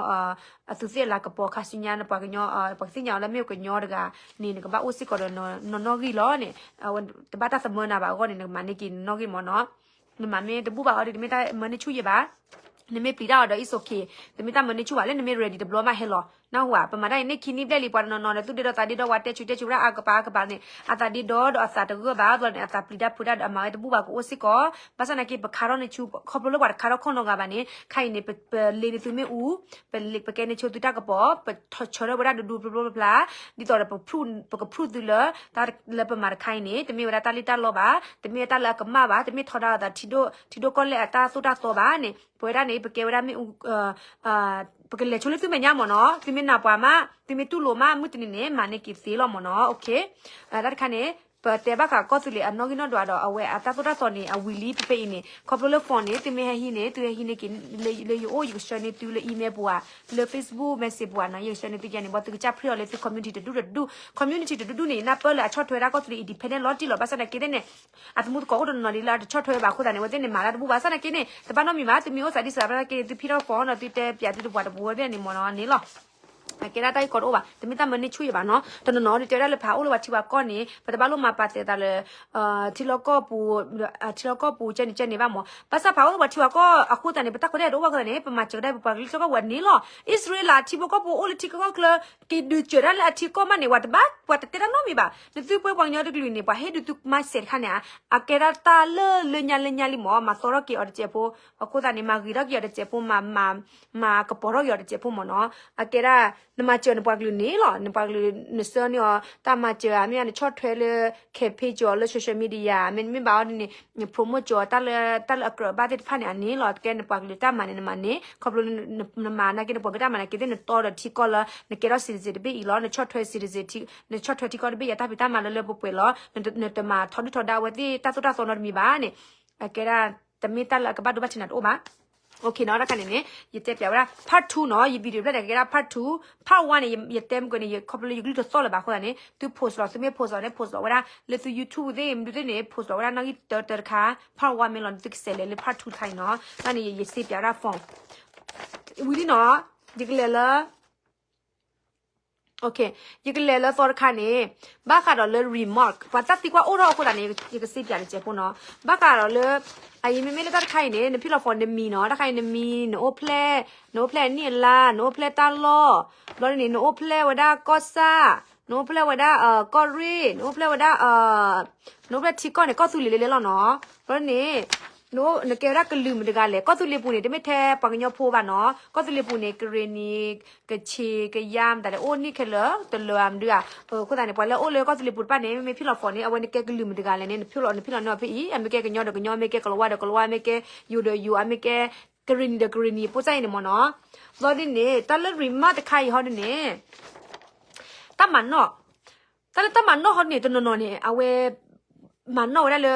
အသူးသ့ၣ်အလၤကပီၤခါဆူညါ နပှၤကညီ ပှၤကသ့ၣ်ညါအီၤလၢမ့ၢ်ကညီတဂၤန့ၣ် နကဘၣ်အိၣ်စ့ၢ်ကီးဒီးနနီၣ်ဂံၢ်လီၤန့ၣ် တဘၣ်တၢ်သမၢနၤဘၣ်အဂီၢ်န့ၣ် နကမၤန့ၢ်က့ၤနနီၣ်ဂံၢ်မ့ၢ်နီၤ နမၤမ့ၢ်တဘူၣ်ဘၣ်အီၤဒီး တမ့ၢ်တၢ်မၢန့ၢ်ဆူၣ်ယဲၢ်ဘၣ် နမ့ၢ်ပျံၤတၢ်အီၤဒီး it's okay တမ့ၢ်တၢ်မၢန့ၢ်ဆူၣ်ဘၣ် လၢနမ့ၢ် ready တဘျီမးဟဲလီၤ နၢ်ဟူဧါ ပမၤတၢ်အံၤန့ၢ်ခံနံၣ်ဘျဲၣ်လံ ပှၤတနီၤနီၤဒီး သူၣ်ဒ့ဒီသးဒ့ဒီ ပှၤတဲဆူးတဲဆူးဝဲဒၣ်အါကပၤအါကပၤန့ၣ် အသးဒ့ဒီဒီးအသးတဂၢၢ်ဘၣ် ဘျီန့ၣ် အသးပျံၤတၢ်ဖုးတၢ်ဒီးအမၤဝဲတဘူၣ်ဘၣ်ကအိၣ်စ့ၢ်ကီး ဘၣ်ဆၣ်နာ်က့ ပခါထီၣ်န့ၢ်ဆူၣ် ခီဖျိလၢပှၤတခါထီၣ်ခီၣ်နီတဂၤဘၣ်န့ၣ် ခါအံၤန့ၣ် ပလ့န့ၢ်သုမ့ၣ်အူ ပကဲန့ၢ်ဆိသုတၢ်ကပီၤ ပဆၢထၢၣ်ဝဲဒၣ်ဒူဒူဖျိဖျိဖျါ ဒ်သိးဒီး ပက prove သုလၢ လၢပမၤတခါအံၤန့ၣ် တမ့ၢ်ဝဲဒၣ်တၢ်လံၣ်တၢ်လီဘၣ် တမ့ၢ်ဝဲတၢ်လၢအကမၣ်ဘၣ် တမ့ၢ်ထီဒါအသး ထံဒိၣ်ကီၢ်လဲၢ်အတၢ်သိၣ်တၢ်သီဘၣ်န့ၣ် ပဝဲဒၣ်န့ၣ် ပကဲဝဲဒၣ်မ့ၣ်အူ ပကလဲၤဆိလၢသုမဲာ်ညါမ့ၢ်နီၤ သုမ့ၢ်နာ်ပှၤမး သုမ့ၢ်တူၢ်လိာ်မး မုၢ်တနံၤန့ၣ် မၤန့ၢ်က့ၤသ့လီၤမ့ၢ်နီၤ တၢ်တခါန့ၣ် ပတဲဘၣ်ဃးကီၢ်သူလ့ၤအနီၣ်ဂံၢ်နီၣ်ဒွးဒီး အဝဲအတၢ်သိၣ်တၢ်သီန့ၣ် အဝံၤလံဖဲဖဲအံၤန့ၣ် ခီဖျိလၢ form န့ၣ် သုမ့ၢ်ဟဲဟံးန့ၣ် သုဟဲဟံးန့ၢ်က့ၤ လၢယအိၣ် ယကဆှၢန့ၢ်သုလၢ email ပူၤဧါ လၢ Facebook message ပူၤဧါနီၤ ယကဆှၢန့ၢ်သုယဲန့ၣ် ဘၣ်သုကစၢ် print အီၤလၢသု community တဒူၣ်တဒူၣ် community တဒူၣ်ဒူၣ်န့ၣ် နၢ်ပၢၢ်လၢအဆီၣ်ထွဲဝဲဒၣ်ကီၢ်သူလ့ၤ independent လီၤတံၢ်လီၤ ဘၣ်ဆၣ်သနာ်က့သ့ၣ်န့ၣ် အသမူသကိးအိၣ်တနီၤနီၤလံလၢအတဆီၣ်ထွဲဘၣ်အဃိသတးန့ၣ် အဝဲသ့ၣ်န့ၣ် မၤတၢ်တဘူၣ်ဘၣ် ဘၣ်ဆၣ်သနာ်က့န့ၣ် တဘၣ်နီတမံၤဘၣ် သုမ့ၢ်အိၣ်သးဒ်စးဘၣ်သနာ်က့န့ၣ် သုဖံထီၣ် form နီၤ သုတဲပျးသုတပှၤတပူၤဝဲသ့ၣ်န့ၣ်မ့ၢ်နီၤန့ၣ်လီၤ အကဲဒၣ်တၢ်ဂ့ၢ်ကီတအိၣ်ဘၣ် တမ့ၢ်တၢ်မၢန့ၢ်ဆူၣ်ယဲၢ်ဘၣ်နီၤ တနီၤနီၤဒ်တဲဝဲဒၣ်လၢဖးအိၣ်လၢပှၤထံပှၤကီၢ်န့ၣ် ပတဘၣ်လိၣ်မၤပာ်သဲးသးလၢ ထံလီၢ်ကီၢ်ပူၤ ထံလီၢ်ကီၢ်ပူၤကဲန့ၣ်ကဲန့ၣ်ဘၣ်မ့ၢ် ဘၣ်ဆၣ်ဖးအိၣ်လၢပှၤထံပှၤကီၢ်အဃိသတးန့ၣ် ပတၢ်ခွဲးတၢ်ယာ်တအိၣ်ဘၣ်အဃိသတးန့ၣ် ပမၤစၢၤကဒါပပှၤကလုာ်ထံကီၢ်ဝဲန့ၣ်လီၤ အံၣ်စရ့လးထံဖိကီၢ်ဖိအိၣ်လၢထံကီၢ်ချၢ က့ၤဒုးစၢၤတၢ်လၢအထံကီၢ်မးန့ၣ် ပှၤတဘၣ် ပှၤတတဲတၢ်နီတမံၤဘၣ် နသုပှဲၤပှၤကညီတကလုာ်န့ၣ် ပှၤဟ့ၣ်ဒုးသု mindset တခါန့ၣ် အကဲဒၣ်တၢ်လၢလၢညါလၢညါလံမ့ၢ် မၤသီထီၣ်က့ၤအီၤတစဲးဖိ အဃိသတးန့ၣ် မၤဂ့ၤထီၣ်က့ၤအီၤတစဲးဖိ မၤ မၤကပီၤထီၣ်က့ၤအီၤတစဲးဖိမ့ၢ်နီၤ အကဲဒၣ် နမၤစၢၤနပှၤကလုာ်န့ၣ်လီၤ နပှၤကလုာ် နဆှၢန့ၢ်အီၤ တၢ်မၤစၢၤဧါ မ့ၢ်နဆီၣ်ထွဲလၢ campaign ကၠီၤလၢ social media မ့တမ့ၢ်ဘၣ်အီၤန့ၣ် န promote ကၠီၤ တၢ်လၢ တၢ်လၢအကြၢးဘၣ်သ့ၣ်တဖၣ်န့ၣ် အန့ၣ်လီၤ ကဲနပှၤကလုာ်တၢ်မၤန့ၣ် နမၤန့ၣ် ခီဖျိလၢ နမၤနာ်က့ နပှၤကလုာ်တၢ်မၤနာ်က့သ့ၣ် နတီဒီးထံကီၢ်လၢ နကဲထီၣ် citizen တဘ့ၣ်အံၤလီၤ နဆီၣ်ထွဲ citizen နဆီၣ်ထွဲထံကီၢ်တဘ့ၣ်အံၤ တၢ်ဖံးတၢ်မၤလၢလၢပှဲၤပှဲၤလီၤ နတမၤထီဒုၣ်ထီဒါအဝဲသ့ၣ်တၢ်သိၣ်တၢ်သီနီတမံၤဘၣ်န့ၣ် အကဲဒၣ် တမ့ၢ်တၢ်လၢအကဘၣ်ဒိဘၣ်ထံးနၤတအိၣ်ဘၣ် OK နီၤ တခါန့ၣ်န့ၣ် ယတဲပျးဝဲဒၣ် part two နီၤ ယ video ဖျၢၣ်န့ၣ် ကကဲဒၣ် part two part one န့ၣ် ယတဲမုၢ်ကန့ၣ် ယခီဖျိလၢယကလုၢ်တသီၣ်လၢၤဘၣ်အဃိသတးန့ၣ် သု post လီၤ သုမ့ၢ် post လီၤန့ၣ် post လီၤဝဲဒၣ် လၢသု YouTube သ့ၣ်မနုၤသ့ၣ်န့ၣ် post လီၤဝဲဒၣ်နီၣ်ဂံၢ်တၢတၢတခါ part one မ့ၢ်လီၤန့ၣ် သုကစဲးလဲၤလၢ part two တခါအံၤနီၤ တၢ်န့ၣ် ယစ့ပျးဝဲဒၣ် form ဝံၤလံနီၤ ယကလဲၤလၢ ယကလဲၤလၢသီတခါန့ၣ် ဘၣ်ဃးဒီးလၢ remark ပှၤတၢ်သံကွၢ်အိၣ်ထီၣ်အဃိသတးန့ၣ် ယကစ့ပျးတစဲးဖိနီၤ ဘၣ်ဃးဒီးလၢ အအံၤမ့မ့ၢ်လၢတၢ်တခါအံၤန့ၣ် နဖံလီၤ form နမံၤနီၤ တၢ်တခါအံၤနမံၤ နအိၣ်ဖျဲၣ် နအိၣ်ဖျဲၣ်အနံၣ်အလါ နအိၣ်ဖျဲၣ်တၢ်လီၢ် ဘျီန့ၣ် နအိၣ်ဖျဲၣ်ဝဲဒၣ်ကီၢ်ဆၣ် နအိၣ်ဖျဲၣ်ဝဲဒၣ် ကီၢ်ရ့ၣ်, နအိၣ်ဖျဲၣ်ဝဲဒၣ် နအိၣ်ဖျဲၣ်ထံကီၢ်န့ၣ် ကီၢ်သူလ့ၤလၢလဲၣ်လီၤနီၤ. ဘျီန့ၣ် နကဲဝဲဒၣ်ကလုာ်မတၤတဂၤလဲၣ်. ကီၢ်သူလ့ၤပူၤန့ၣ် တမ့ၢ်ထဲပှၤကညီဖိဘၣ်နီၤ. ကီၢ်သူလ့ၤပူၤန့ၣ် ကရ့ၣ်နံၤ, ကခ့ၣ်, ကယၤ မတၤလဲၣ် အိၣ်န့ၢ်ခဲလၢာ် တလၢာ်ဧါမဒုဧါ. အဃိသတးန့ၣ် ပှၤလၢအအိၣ်လၢကီၢ်သူလ့ၤပူၤတဖၣ်န့ၣ် မ့မ့ၢ်ဖံၣ်လီၤ phone န့ၣ် အဝဲနကဲကလုာ်မတၤတဂၤလဲၣ်န့ၣ် နဖံၣ်လီၤနဖံၣ်လီၤန့ၢ်အီၤဖဲအံၤ, အမ့ၢ်ကဲကညီဒီးကညီ, မ့ၢ်ကဲကလၤဝါဒီးကလၤဝါ, မ့ၢ်ကဲယိၤဒီးယိၤ, အမ့ၢ်ကဲကရ့ၣ်နံၤဒီးကရ့ၣ်နံၤ, ပိၢ်စၢ်အံၤန့ၣ်မ့ၢ်နီၤ. ဘျီဒ်န့ၣ် တၢ်လၢ remark တခါအံၤဟီဒ်န့ၣ် တၢ်မၤနီၣ်, တၢ်လၢတၢ်မၤနီၣ်ဟီဒ်န့ၣ် တနီၤနီၤန့ၣ် အဝဲ မၤနီၣ်ဝဲဒၣ်လၢ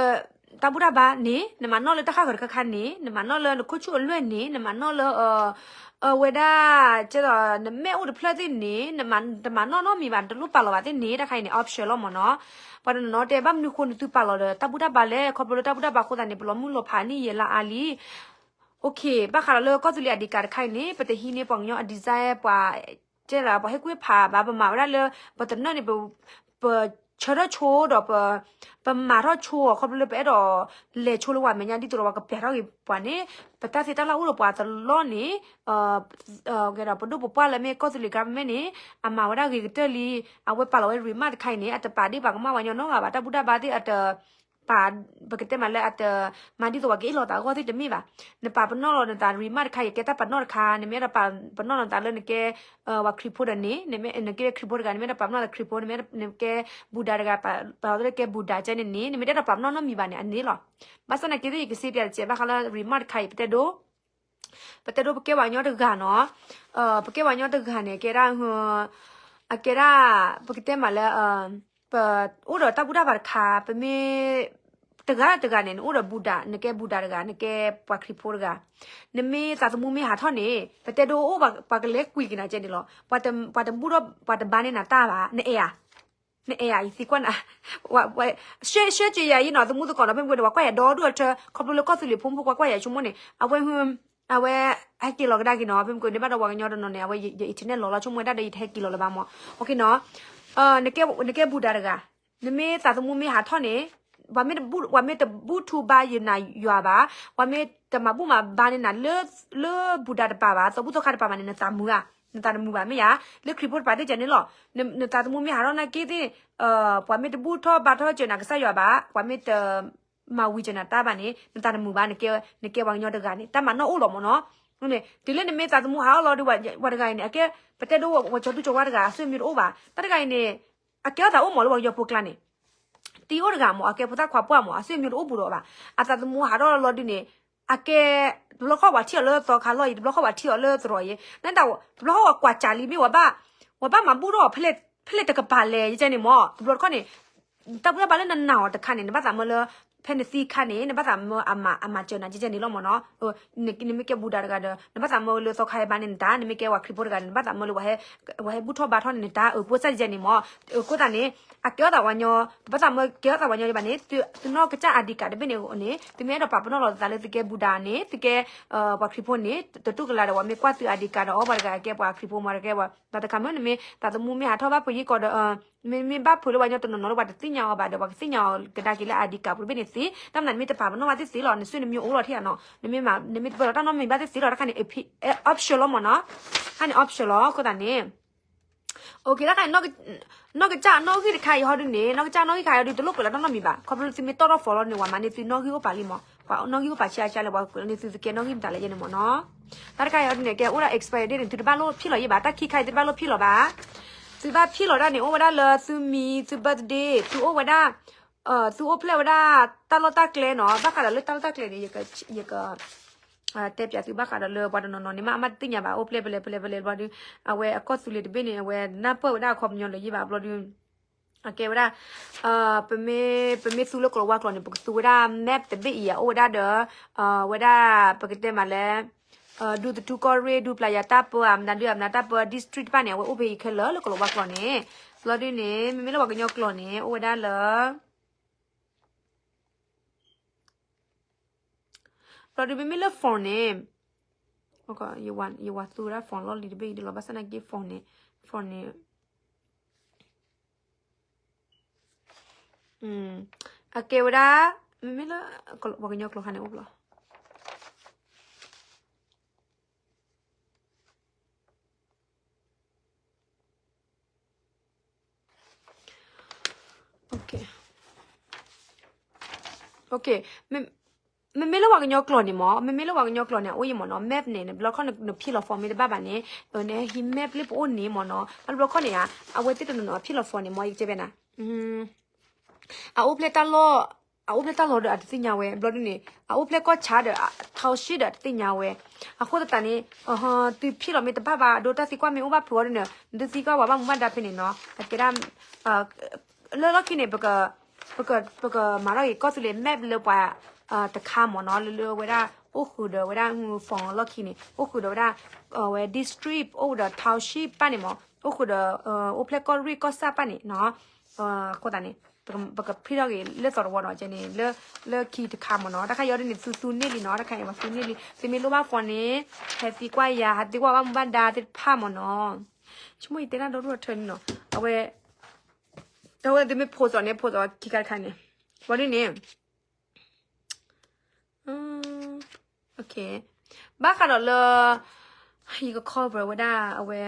တၢ်ဘူၣ်တၢ်ဘါန့ၣ်, နမၤနီၣ်လၢတၢ်ဃၣ်ဃၢၤတခါခါန့ၣ်, နမၤနီၣ်လၢနခိၣ်ဆူၣ်အလွဲၢ်န့ၣ်, နမၤနီၣ်လၢ အဝဲဒၣ် ကဲဒီး နမ့ၣ်အူၣ်တဖျၢၣ်သ့ၣ်န့ၣ်, နမၤ တမၤနီၣ်နီတမံၤဘၣ်, နတလိၣ်ပာ်လီၤဘၣ်သ့ၣ်န့ၣ်, တၢ်ခါအံၤန့ၣ် option လီၤမ့ၢ်နီၤ. ပှၤတနီၤနီၤတဲ ဘၣ်မနုၤဃိနသုပာ်လီၤဒီးတၢ်ဘူၣ်တၢ်ဘါလဲၣ်, ခီဖျိလၢတၢ်ဘူၣ်တၢ်ဘါအဃိသတးန့ၣ် ပလီၤမုၢ်လီၤဖးနံၣ်ယဲၢ်လါအါလံ. OK, ဘၣ်ဃးဒီးလၢကီၢ်သူလ့ၤ ID card တခါအံၤန့ၣ် ပတဟံးန့ၢ်ပှၤကညီအ design ပှၤ ကဲဒီး ပှၤဟ့ၣ်ကူၣ်ဟ့ၣ်ဖးဘၣ်, ပမၤဝဲဒၣ်လၢ ပတနၢၣ်န့ၣ် ပ ပဆၢထၢၣ်ဆိဒီး ပ ပမၤထီၣ်ဆိအီၤ ခီဖျိလၢပအဲၣ်ဒိးလဲၤဆိလၢပှၤမဲာ်ညါ ဒ်သိးဒီးပှၤကပျးထီၣ်က့ၤပှၤန့ၣ်, ပတၢ်သ့တၢ်လၢအိၣ်ဒီးပှၤတလီၢ်န့ၣ်, ကဲဒီး ပဒိၣ်ပပှၢ်လၢမ့ၢ်ကီၢ်သူလ့ၤ government န့ၣ် အမၤဝဲဒၣ်ဂ့ၤကတၢၢ်လံ. အဝဲပာ်လီၤဝဲ remark တခါအံၤန့ၣ် အတပာ်ဒ်ပှၤကမၣ်ပှၤကညီနီတဂၤဘၣ်, တၢ်ဘူၣ်တၢ်ဘါသ့ၣ်အတ ပာ် ပကတဲမးလၢအတမၤဒ်သိးပှၤကအ့ၣ်လိာ်သးအဂီၢ်သ့ၣ်တမ့ၢ်ဘၣ်. နပာ်ပနီၣ်လီၤနသး remark တခါအံၤ ကဲတၢ်ပာ်ပနီၣ်တခါ, နမ့ၢ်အဲၣ်ဒိးပာ်ပနီၣ်လီၤနသးလၢနကဲ ပှၤခရံာ်ဖိဒီးန့ၣ်, နမ့ၢ်နကဲခရံာ်ဖိတဂၤ နမ့ၢ်အဲၣ်ဒိးပာ်ပနီၣ်လီၤခရံာ်ဖိ, နမ့ၢ်နကဲဘူဒၤတဂၤ ပာ်လီၤလၢကဲဘူဒၤကဲန့ၣ်န့ၣ်, နမ့ၢ်တအဲၣ်ဒိးပာ်ပနီၣ်နီတမံၤဘၣ်န့ၣ် အန့ၣ်လီၤ. ဘၣ်ဆၣ်သနာ်က့သ့ၣ် ယကစ့ပျးတစဲးဘၣ်ဃးလၢ remark တခါအံၤ ပတဲဒိ ပတဲဒိ ပကဲပှၤကညီတဂၤနီၤ, ပကဲပှၤကညီတဂၤန့ၣ် ကဲဒၣ် အကဲဒၣ် ပကတဲမးလၢ ပအိၣ်ဒီးတၢ်ဘူၣ်တၢ်ဘါတခါ, ပမ့ၢ် တဂၤတဂၤန့ၣ် နအိၣ်ဒီးဘူဒၤ, နကဲဘူဒၤတဂၤ, နကဲပှၤခရံာ်ဖိတဂၤ, နမ့ၢ်သးသမူမ့ၢ်ဟးထီၣ်န့ၣ် ပတဲဒိအိၣ် ပှၤကလဲၤကွံာ်က့ၤနၤကဲန့ၣ်လီၤ. ပှၤတဘူၣ်ထီၣ် ပှၤတဘါန့ၢ်နၤတၢ်ဘၣ်, နအဲၣ်ဧါ, နအဲၣ်ဧါ, ယသံကွၢ်နၤ, ရှဲရှဲက့ၤယၤအံၤနီၤ, သမူသကိးနီၤ, ဖဲမ့ၢ်ကွၢ်န့ၣ် ပှၤကွၢ်ယၤဒီဒူၣ်အထၢ, ခီဖျိလၢကီၢ်သူလ့ၤဖိမုၣ်ဖိ ပှၤကွၢ်ယၤဆိကမိၣ်န့ၣ် အဝဲ အဝဲ ဟဲက့ၤလီၤကဒါက့ၤနီၤ, ဖဲမ့ၢ်ကွၢ်န့ၣ်ဘၣ်ဒီးပှၤကညီတနီၤန့ၣ် အဝဲယ internet လီၤလီၤဆိကမိၣ်ဝဲဒၣ်ဒီး ယတဟဲက့ၤလီၤလၢၤဘၣ်မး, နကဲဘူဒၤတဂၤ, နမ့ၢ်သးသမူမ့ၢ်ဟးထီၣ်န့ၣ် ပှၤမ့ၢ်တဘူၣ်ထီၣ်ဘါယနၤယွၤဘၣ်, ပှၤမ့ၢ်တမၤဘူၣ်မၤဘါန့ၢ်နၤလၢ လၢဘူဒၤတပၤဘၣ်, သီဘူၣ်သီခါတပၤဘၣ်န့ၣ် နသးမုာ်ဧါ, နသးတမုာ်ဘၣ်မ့ၢ်ဧါ, လၢခရံာ်ဖိတပၤသ့ၣ်ကဲန့ၣ်လီၤ, နသးသမူမ့ၢ်ဟးထီၣ်နာ်က့သ့ၣ် ပှၤမ့ၢ်တဘူၣ်ထီၣ်ဘါထီၣ်စၢၤနၤကစၢ်ယွၤဘၣ်, ပှၤမ့ၢ်တ မၤဝံၤစၢၤနၤတၢ်ဘၣ်န့ၣ် နသးတမုာ်ဘၣ်, နကဲပှၤကညီတဂၤန့ၣ် တၢ်မၤနီၣ်အိၣ်လီၤမးနီၤ, တုၤလၢနမ့ၢ်သးသမူဟးထီၣ်လီၤဒီး ပှၤတဂၤအံၤန့ၣ် အကဲ ပတဲဒိ ပှၤကၠီၤသူကၠီၤဝါတဂၤ အစိအမျိုးတအိၣ်ဘၣ်, တၢ်တဂၤအံၤန့ၣ် အကဲထီၣ်သးအိၣ်မးလၢပှၤကညီဖိကျါန့ၣ် တံၤအိၣ်တဂၤမး, အကဲဖိသၣ်ခွါပှၢ်မး, အစိအမျိုးတအိၣ်ဘူးဒီးဘၣ်, အသးသမူဟးထီၣ်လီၤဒုန့ၣ် အကဲ တဘျီခီၣ်ပှၤထံၣ်အီၤလၢသီခါလီၢ်အံၤ, တဘျီခီၣ်ပှၤထံၣ်အီၤလၢသရိာ်အံၤ, နတၢ် တဘျီခီၣ်ပှၤကွၢ်စးလံမ့ၢ်ဝဲဘၣ်, ဝဲဘၣ်မၤဘူၣ်ထီၣ်အီၤ ဖဲလဲၣ်တကပၤလဲၣ် ယကဲန့ၣ်မး, တဘျီတခီၣ်န့ၣ် တၢ်ဘူၣ်တၢ်ဘါလၢနနာ်အီၤတခါန့ၣ် နဘၣ်သးမၢလၢ ဖဲနသံခါန့ၣ် နဘၣ်သးမၢအမၤ အမၤစၢၤနၤ ယကဲန့ၣ်လီၤမးနီၤ, နမ့ၢ်ကဲဘူဒၤတဂၤဒီး နဘၣ်သးမၢလၢသီခါဟဲဘါန့ၢ်နတၢ်, နမ့ၢ်ကဲပှၤခရံာ်ဖိတဂၤန့ၣ် နဘၣ်သးမၢလၢ ပှၤဟဲဘူၣ်ထီၣ်ဘါထီၣ်န့ၢ်နတၢ် အၢ ပိၢ်စၢ်ယကဲန့ၣ်မး, အဃိသတးန့ၣ် အကဲထီၣ်သးပှၤကညီ, တဘၣ်သးမၢကဲထီၣ်သးပှၤကညီဒံးဘၣ်န့ၣ် သုနီၢ်ကစၢ် ID card တဘ့ၣ်န့ၣ်န့ၣ် သုမ့ၢ်အဲၣ်ဒိးပာ်ပနီၣ်လီၤသးလၢသုကဲဘူဒၤန့ၣ် သုကဲ ပှၤခရံာ်ဖိန့ၣ် တတူၢ်ကလာ်ဒီး ပှၤမ့ၢ်ကွၢ်သု ID card ဒီး အီ ပှၤတဂၤကဲပှၤခရံာ်ဖိမး တကဲပှၤ ဘၣ်တခါမ့ၢ် နမ့ၢ်သးသမူမ့ၢ်ဟးထီၣ်ဘၣ် ပယီၤကီၢ်ဒီး မ့မ့ၢ်ဘၣ်ဖုးလၢပှၤကညီတနီၤနီၤလၢပှၤတသ့ၣ်ညါအီၤဘၣ်ဒီး ပှၤကသ့ၣ်ညါအီၤကဒါက့ၤလၢ ID card ပူၤတဘ့ၣ်န့ၣ်သ့, တၢ်မနုၤနမ့ၢ်တပာ်ပနီၣ်ဘၣ်သ့ၣ်သ့လီၤ, နစုနမျိုးအိၣ်လီၤထံၣ်ဧါနီၤ, နမ့ၢ်မၤ နမ့ၢ်တပာ်လီၤတၢ်နီတမံၤဘၣ်သ့ၣ်သ့လီၤ, တၢ်ခါန့ၣ် option လီၤမးနီၤ, တၢ်န့ၣ် option လီၤ, အဃိသတးန့ၣ် OK တၢ်ခါန့ၣ် နီၢ်ကစၢ်နီၣ်ဂံၢ်တခါအံၤဟီဒုန့ၣ် နီၢ်ကစၢ်နီၣ်ဂံၢ်တခါအံၤဟီဒု တလိၣ်ပှဲၤလီၤတၢ်နီတမံၤဘၣ်, ခီဖျိလၢသုမ့ၢ်တီၣ်ထီၣ် follow န့ၣ် ပှၤမၤန့ၢ်သုနီၣ်ဂံၢ်အိၣ်ပာ်လံမး, ပှၤနီၣ်ဂံၢ်အိၣ်ပာ်ဆံးအါဆံးလၢပှၤကွဲးလီၤန့ၢ်သု သုကဲနီၣ်ဂံၢ်မတၤလဲၣ်ယဲန့ၣ်မးနီၤ, တၢ်တခါအံၤဟီဒုန့ၣ် ကဲအိၣ်ဒၣ် expire date န့ၣ် သုတဘၣ်လိၣ်ဖံးလီၤယဲဘၣ်, တၢ်ခံခါအံၤသုတဘၣ်လိၣ်ဖံးလီၤဘၣ်, သုဘၣ်ဖံးလီၤဒၣ်န့ၣ် အိၣ်ဝဲဒၣ်လၢသုမံၤ သု birthday သုအိၣ်ဝဲဒၣ် သုအိၣ်ဖျဲၣ်ဝဲဒၣ်တၢ်လီၢ်တၢ်ကျဲနီၤ, ဘၣ်ဃးဒီးလၢတၢ်လီၢ်တၢ်ကျဲန့ၣ် ယက တဲပၠးသုဘၣ်ဃးဒီးလၢပှၤတနီၤနီၤန့ၣ် မ့ၢ်အမ့ၢ်တသ့ၣ်ညါဘၣ် အိၣ်ဖျဲၣ်ဖဲလဲၣ်ဖဲလဲၣ်ဖဲလဲၣ်ဘျီဒု အဝဲအကီၢ်သူလ့ၤတဘ့ၣ်န့ၣ် အဝဲနၢ်ပၢၢ်ဝဲဒၣ်အခီပညီလၢယဲဘၣ်ဘျီဒု အကဲဝဲဒၣ် ပမ့ၢ် ပမ့ၢ်သူလၢကလၤဝါကျိာ်န့ၣ် ပကသူဝဲဒၣ် map တဘ့ၣ်အံၤ အအိၣ်ဝဲဒၣ်ဒီး ဝဲဒၣ် ပကတဲမးလၢ ဒူသထူကီၢ်ရ့ၣ် ဒူပျၢ်ယၤတၢ်ပၢ အမနုၤဒု အမနုၤတၢ်ပၢ district တဖၣ်န့ၣ် အဝဲအိၣ်ဖဲအံၤခဲလၢာ်လၢကလၤဝါကျိာ်န့ၣ် ဘျီဒုန့ၣ် မ့မ့ၢ်လၢပှၤကညီကျိာ်န့ၣ် အိၣ်ဝဲဒၣ်လၢ ဘျီဒုမ့မ့ၢ်လၢ phone န့ၣ် ယဝၤသူဝဲဒၣ် phone လီၢ်လံၤတဘ့ၣ်အံၤဒ်လီၤ ဘၣ်ဆၣ်သနာ်က့ phone န့ၣ် phone န့ၣ် အကဲဝဲဒၣ် မ့မ့ၢ်လၢ ပှၤကညီကျိာ်ခါန့ၣ်အိၣ်ဘျီ ဘျီဒုန့ၣ် ဘျီဒုန့ၣ် ဘျီဒုန့ၣ် ဘျီဒုန့ၣ် မ့မ့ၢ်လၢပှၤကညီကျိာ်န့ၣ်မ့ၢ်, မ့မ့ၢ်လၢပှၤကညီကျိာ်န့ၣ် အအိၣ်ယံၤမ့ၢ်နီၤ, map န့ၣ် ဘျီခီနဖံးလီၤ form မ့ၢ်တဘၣ်ဘၣ်န့ၣ်, နဟံး map လၢပအိၣ်န့ၣ်မ့ၢ်နီၤ, ဘျီခီန့ၣ်ဧါ, အဝဲသ့ၣ်တနီၤနီၤ ဖံးလီၤ form န့ၣ်မ့ၢ် ယကတဲဘၣ်နၤ အအိၣ်ဖျဲၣ်တၢ်လီၢ်, အအိၣ်ဖျဲၣ်တၢ်လီၢ်ဒီးအတသ့ၣ်ညါဝဲ, ဘျီဒ်န့ၣ် အအိၣ်ဖျဲၣ်ကီၢ်ဆၣ်ဒီး township ဒီးအတသ့ၣ်ညါဝဲ, အဃိသတးန့ၣ် သုဖံးလီၤမ့ၢ်တဘၣ်ဘၣ် အဒိတၢ်သံကွၢ်မ့ၢ်အိၣ်ဘၣ်ဖုးအီၤဒ်န့ၣ် နသုသံကွၢ်ပှၤဘၣ်မူဘၣ်ဒါဖဲန့ၣ်နီၤ, အကဲဒၣ် လၢလီၢ်ခံန့ၣ် ပကမၤထီၣ်က့ၤ ကီၢ်သူလ့ၤ map လၢပှၤတခါမ့ၢ်နီၤ, လၢလၢဝဲဒၣ် အိၣ်ဃုာ်ဒီးဝဲဒၣ် form လီၢ်ခံန့ၣ် အိၣ်ဃုာ်ဒီးဝဲဒၣ် ဝဲ district အိၣ်ဒီး township ပၣ်န့ၣ်မ့ၢ် အိၣ်ဃုာ်ဒီး အိၣ်ဖျဲၣ်ကီၢ်ရ့ၣ်ကီၢ်ဆၣ်ပၣ်န့ၣ်နီၤ, အဃိသတးန့ၣ် ပကဖံးထီၣ်က့ၤလၢသီတဝီနီၤ, ကဲန့ၣ် လၢခံတခါမ့ၢ်နီၤ, တၢ်ခါအံၤဒ်န့ၣ် သုသူန့ၢ်လံနီၤ, တၢ်ခါအံၤပှၤသူန့ၢ်လံ, သုမ့ၢ်လိၣ်ဘၣ် form န့ၣ် ဟဲသံကွၢ်ယၤ, ဟဲသံကွၢ်ဘၣ်မူဘၣ်ဒါသ့ၣ်တဖၣ်မ့ၢ်နီၤ, ဆိကမိၣ်ယတဲတၢ်ဒီဒိၣ်ထၢန့ၣ်နီၤ, အဝဲ အဝဲသုမ့ၢ် post အီၤန့ၣ် post အီၤခံခါတခါန့ၣ်, ဝံၤဒ်န့ၣ် ဘၣ်ဃးဒီးလၢ ယက cover ဝဲဒၣ်အဝဲ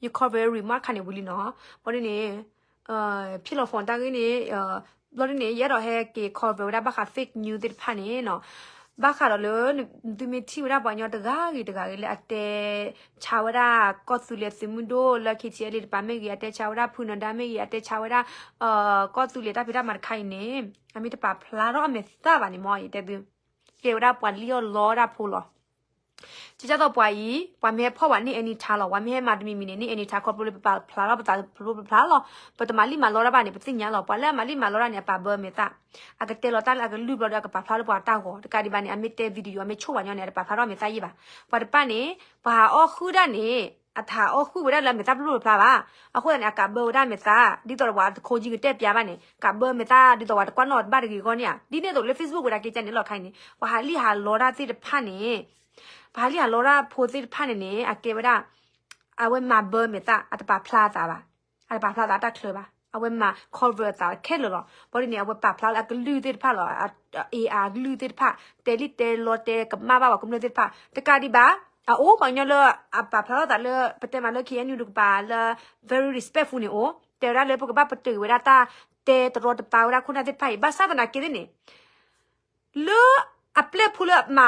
ယ cover remark ခါန့ၣ်ဝံၤလံနီၤ, ဘျီဒ်န့ၣ် ဖံးလီၤ form တၢ်ဂ့ၢ်န့ၣ်, ဘျီဒ်န့ၣ် ယအဲၣ်ဒိးဟဲက့ၤ cover ဝဲဒၣ်ဘၣ်ဃး fake news သ့ၣ်တဖၣ်န့ၣ်နီၤ, ဘၣ်ဃးဒီးလၢ သုမ့ၢ်ထံၣ်ဝဲဒၣ်ပှၤကညီတဂၤဂ့ၤတဂၤဂ့ၤလၢအတဲဆါဝဲဒၣ် ကီၢ်သူလ့ၤသုးမုၢ်ဒိၣ်လၢ KTLA တပၤမ့ၢ်ဂ့ၤ, အတဲဆါဝဲဒၣ်ဖုနဒါမ့ၢ်ဂ့ၤ, အတဲဆါဝဲဒၣ် ကီၢ်သူလ့ၤတၢ်ဖံးတၢ်မၤတခါအံၤန့ၣ် အမ့ၢ်တပာ်ဖျါထီၣ်အမဲာ်သၣ်ဘၣ်န့ၣ်မ့ၢ် ယတဲသု ကဲဝဲဒၣ်ပှၤလံၣ်အီၣ်လီတၢ်ဖိလီၤ. ကကၢ်သိးပှၤအံၤ ပှၤမ့ၢ်ဟဲဖီၣ်ဝဲန့ၢ် any time လီၤ, ပှၤမ့ၢ်ဟဲမၤတမံၤမံၤန့ၣ် န့ၢ် any time ခီဖျိလၢပပာ်ဖျါထီၣ်ပသးဖျိဖျါလီၤ. ပတမၤလံၣ်မၤလီတၢ်ဘၣ်န့ၣ် ပသ့ၣ်ညါလီၤ. ပှၤလၢအမၤလံၣ်မၤလီတၢ်န့ၣ် အပာ်ဘၢမဲာ်သၣ်, အကတဲလီၤတၢ်လၢအကလုၢ်ဘျီဒီး အကပာ်ဖျါထီၣ်လၢပှၤတၢ်ဂီၤ, တကးဒံးဘၣ်န့ၣ် အမ့ၢ်တဲ video အမ့ၢ်ဆိၣ်ဝဲညီန့ၣ် အတပာ်ဖျါထီၣ်မဲာ်သၣ်ယံၣ်ဘၣ်. ပှၤတပၣ်န့ၣ် ပှၤဟးအီၣ်ဃုာ်ဒၣ်န့ၣ် အတဟးအီၣ်ဃုာ်ဝဲဒၣ်လၢအမဲာ်သၣ်ဖျိဖျါဘၣ်. အဃိသတးန့ၣ် အကးဘၢဝဲဒၣ်မဲာ်သၣ် ဒ်သိးဒီးပှၤတခိကတတဲပၠးဘၣ်န့ၣ် ကးဘၢမဲာ်သၣ် ဒ်သိးပှၤတကွၢ်နီၣ်တဘၣ်တဂ့ၤအဂီၢ်န့ၣ်ဧါ. ဒ်န့ၣ်အသိးလၢ Facebook ဝဲဒၣ်က့ၤကန့ၣ်လီၤခါအံၤန့ၣ် ပှၤဟးလံၣ်ဟးလီတၢ်သ့ၣ်တဖၣ်န့ၣ် ပှၤဟးလံၣ်ဟးလီတၢ်ဖိသ့ၣ်တဖၣ်န့ၣ်န့ၣ် အကဲဝဲဒၣ် အဝဲမၤဘၢမဲာ်သၣ် အတပာ်ဖျါသးဘၣ်, အတပာ်ဖျါသးတၢ်ချၢဘၣ်. အဝဲမၤ cover သးခဲလၢာ်လီၤ. ဘျီဒ်န့ၣ် အဝဲပာ်ဖျါလၢအကလုၢ်သ့ၣ်တဖၣ်လီၤ, အ အ အကလုၢ်သ့ၣ်တဖၣ် တဲလံၣ်တဲလီတဲကမၣ်ဘၣ်ပှၤကမျၢၢ်သ့ၣ်တဖၣ် တကးဒံးဘၣ်. အအိၣ်ပှၤကညီလၢအပာ်ဖျါထီၣ်သးလၢ ပတဲမးလၢ KNU တကပၤလၢ very respectful န့ၣ်အိၣ်, တဲဝဲဒၣ်လၢပကဘၣ်ပတုာ်ဝဲဒၣ်တၢ် တဲတရီတပါဝဲဒၣ်ခိၣ်နၢ်သ့ၣ်တဖၣ်အံၤ ဘၣ်ဆၣ်သနာ်က့သ့ၣ်န့ၣ် လၢအပျဲၢ်ဖိလၢမၤ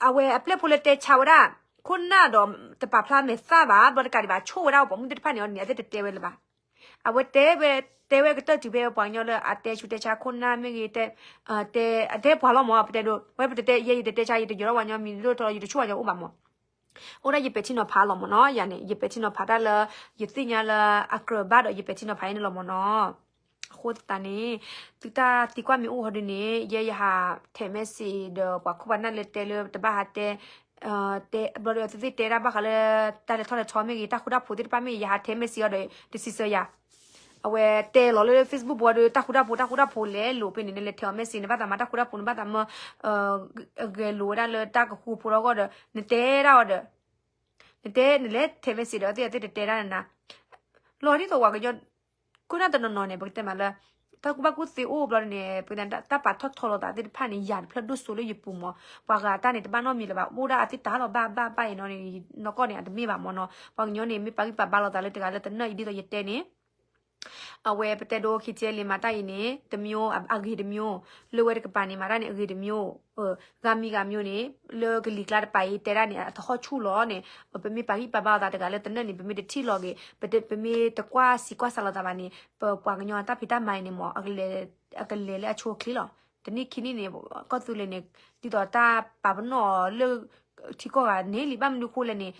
အဝဲအပျဲၢ်ဖိလၢတဲဆါဝဲဒၣ် ခိၣ်နၢ်ဒီးတပာ်ဖျါမဲာ်သၣ်ဘၣ် ဘျီတကးဒံးဘၣ် ဆိၣ်ဝဲဒၣ်အပိာ်မုၣ်သ့ၣ်တဖၣ်န့ၣ် အန့ၣ်အသ့ၣ်တတဲဝဲလၢၤဘၣ်. အဝဲတဲဝဲ တဲဝဲကတၢၢ်တုၤဖဲပှၤကညီလၢအတဲဆူးတဲဆါခိၣ်နၢ်မ့ၢ်ဂ့ၤ, တဲ အတဲပှၤလီၤမး ပတဲဒိး ဝဲပတတဲ ယဲယတတဲဆါ ယတယီၤထီၣ်ပှၤကညီမံၤဒိၣ်ထီၣ် ယတဆိၣ်ပှၤကညီအိၣ်ဘၣ်မး. အိၣ်ဒၣ်ယပဲာ်ထံနီၤဖးလီၤမးနီၤ, ယၤန့ၣ် ယပဲာ်ထံနီၤဖးတၢ်လၢ ယသ့ၣ်ညါလၢအကြၢးဘၣ်ဒီး ယပဲာ်ထံနီၤဖးအံၤန့ၣ်လီၤမးနီၤ. အဃိသတးန့ၣ် သုတၢ်သံကွၢ်မ့ၢ်အိၣ်ဟီဒုန့ၣ် ယဲယဟးထဲး message ဒီးပှၤခိၣ်ပှၤနၢ်လၢတဲလၢတဘၣ်ဟးတဲ တဲဘျီဒီးသုသ့ၣ်တဲဒၣ်ဘၣ်ဃးလၢ တၢ်လဲၤထီၣ်လဲၤထီမ့ၢ်ဂ့ၤ တၢ်ဃူတၢ်ဖိးသ့ၣ်တဖၣ်မ့ၢ်ဂ့ၤ ယဟးထဲး message အီၤဒီး တစံးဆၢယၤ အဝဲတဲလီၤလၢ Facebook ပူၤဒီး တၢ်ဃူတၢ်ဖိး တၢ်ဃူတၢ်ဖိးလဲၤလိာ်ဖဲန့ၣ် နလဲၤထဲးအီၤ message နဘၣ်သးမၤတၢ်ဃူတၢ်ဖိး နဘၣ်သးမၤ ဂဲၤလိာ်ဝဲဒၣ်လၢတၢ်ကဃူဖိးထီၣ်အဂီၢ်ဒီး နတဲဒၣ်အီၤဒီး နတဲနလဲၤထဲး message ဒီး အဝဲသ့ၣ်တတဲဒၣ်နၤ လီၤဒ်သိးပှၤကညီ ခိၣ်နၢ်တနီၤနီၤန့ၣ် ပကတဲမးလၢ တၢ်ကူၣ်ဘၣ်ကူၣ်သ့အိၣ်ဘျီန့ၣ် ပကတဲတၢ်ပာ်ထီၣ်ထီလိာ်သးသ့ၣ်တဖၣ်န့ၣ် ယၤတဖျၢၣ်ဒိၣ်စိလၢယပူၤမး ပှၤဂၤတၢ်န့ၣ် တဘၣ်နီတမံၤလၢၤဘၣ် အိၣ်ဒၣ်အသ့ၣ်တၢ်လီၤဘၣ်ဘၣ်ဘၣ်အံၤနီၤန့ၣ် နီၢ်ကီၢ်န့ၣ် အတမ့ၢ်ဘၣ်မးနီၤ ပှၤကညီန့ၣ် မ့ၢ်ပာ်ဂံၢ်ပာ်ဘါလိာ်သးလၢတဂၤလၢတနၢၣ်အံၤဒ်သိးယတဲန့ၣ် အဝဲပတဲဒိ KTLA မၤတၢ်အံၤန့ၣ် တမျိုး အဂ့ၤတမျိုး လၢဝဲတကပၤန့ၣ် မၤတၢ်န့ၣ် အဂ့ၤတမျိုး ဂၤမံၤဂၤမျိုးန့ၣ် လၢကလံၤကျါတပၤအံၤ တဲဒၣ်န့ၣ် အတဟီၣ်ဆူၣ်လီၤန့ၣ် ပမ့ၢ်ပာ်ဂံၢ်ပာ်ဘါလိာ်သးတဂၤလၢတနၢၣ်န့ၣ် ပမ့ၢ်တထံၣ်လီၤဂ့ၤ ပမ့ၢ်တကွၢ်စံးကွၢ်စးလိာ်သးဘၣ်န့ၣ် ပပှၤကညီတၢ်ဖံးတၢ်မၤအံၤန့ၣ်မး အကလဲၤလၢအဆိအချ့လီၤ. တနံၣ်ခံနံၣ်န့ၣ် ကီၢ်သူလ့ၤန့ၣ် ဒ်သိးတၢ်ပာ်ပနီၣ်အီၤလၢ ထံကီၢ်ဂၤန့ၣ်လံ ဘၣ်မနုၤအဃိလဲၣ်န့ၣ်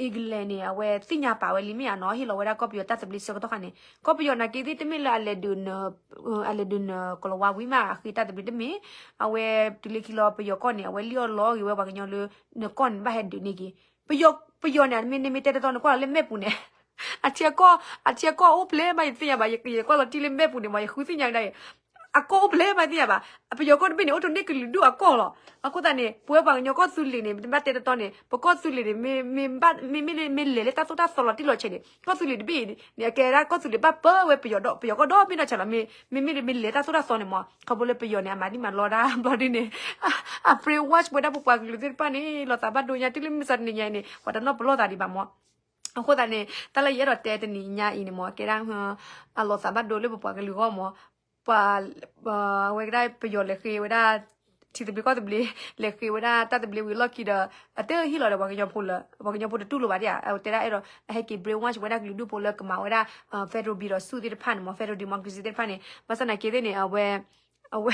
England န့ၣ် အဝဲသ့ၣ်ညါပာ်ဝဲလံမ့ၢ်ဧါနီၤ ဟ့ၣ်လီၤဝဲဒၣ်ကီၢ်ပယီၤတၢ်သဘျ့ဆၢကတီၢ်ခါန့ၣ် ကီၢ်ပယီၤနာ်က့သ့ၣ်တမ့ၢ်လၢအလဲၤဒုး အလဲၤဒုးနကလီၤဝါဝံၤမး အဃ့တၢ်သဘျ့တမ့ၢ် အဝဲတုၤလၢခံလီၤပယီၤကီၢ်န့ၣ် အဝဲလံၣ်အီၣ်လီအီၣ်ဂ့ၤဝဲပှၤကညီလၢ နကီၢ်န့ၣ် ဘၣ်ဟဲဒုးန့ၢ်က့ၤ ပယီၤ ပယီၤန့ၣ် မ့ၢ်န့ၣ်မ့ၢ်တဲတတီၤနကွၢ်လီၤလၢမဲာ်ပူၤန့ၣ် အထံအကီၢ် အထံအကီၢ်အိၣ်ဖျဲၣ်မးယသ့ၣ်ညါဘၣ် ယကွၢ်လီၤတံၢ်လၢမဲာ်ပူၤန့ၣ်မး ယဃုသ့ၣ်ညါကဒါအံၤ အကီၢ်အိၣ်ဖျဲၣ်မးသ့ၣ်ညါဘၣ် အပယီၤကီၢ်တဘ့ၣ်န့ၣ် အိၣ်တန့ၢ်ကလုာ်ဒူၣ်အကီၢ်လီၤ. အဃိသတးန့ၣ် ပဝဲပှၤကညီကီၢ်သူလ့ၤန့ၣ် ပတဘၣ်တဲတတီၤန့ၣ် ပကီၢ်သူလ့ၤန့ၣ် မ့မ့ၢ်မ့ၢ်လဲၤလၢတၢ်သိၣ်တၢ်သီလီၤတံၢ်လီၤဆဲးန့ၣ် ကီၢ်သူလ့ၤတဘ့ၣ်န့ၣ် အကဲဒၣ်ကီၢ်သူလ့ၤဘၣ်ပၢဝဲပယီၤဒီး ပယီၤကီၢ်ဒီဘ့ၣ်နီၢ်ဆဲးလီၤ. မ့မ့ၢ်မ့ၢ်လဲၤတၢ်သိၣ်တၢ်သီန့ၣ်မး ခီဖျိလၢပယီၤန့ၣ် အမၤဒံးမၤလီတၢ်ဘျီဒ်န့ၣ် အ brainwash ဝဲဒၣ်ပပှၤကလုာ်သ့ၣ်တဖၣ်န့ၣ် လီၤသးဘၣ်ဒိညါ တုၤလၢမုၢ်မဆါတနံၤညါအံၤန့ၣ် ပှၤတနီၣ်ပလီၢ်သးဒံးဘၣ်မး အဃိသတးန့ၣ် တၢ်လၢယအဲၣ်ဒိးတဲတနံၤညါအံၤန့ၣ်မး ကဲဒၣ် အလီၤသးဘၣ်ဒိလၢပပှၤကလုာ်အဂီၢ်မး ပှၤ အဝဲကဒၣ်ပယီၤလဲၤဃ့ဝဲဒၣ် ထံသဘျ့ကီၢ်သဘျ့ လဲၤဃ့ဝဲဒၣ်တၢ်သဘျ့ဝံၤလီၢ်ခံဒီး အတဟ့ၣ်လီၤဒီးပှၤကညီဖိလၢ ပှၤကညီဖိတတူၢ်လိာ်ဘၣ်ဒ်ဧါ တဲဒၣ်အဲၣ်ဒိး အဟဲက့ၤ brainwash ဝဲဒၣ်ကလုာ်ဒူၣ်ဖိလၢကမၤဝဲဒၣ် federal ဘံၤဒီးဆူၣ်သ့ၣ်တဖၣ်န့ၣ်မ့ၢ် federal democracy သ့ၣ်တဖၣ်န့ၣ် ဘၣ်ဆၣ်သနာ်က့သ့ၣ်န့ၣ် အဝဲ အဝဲ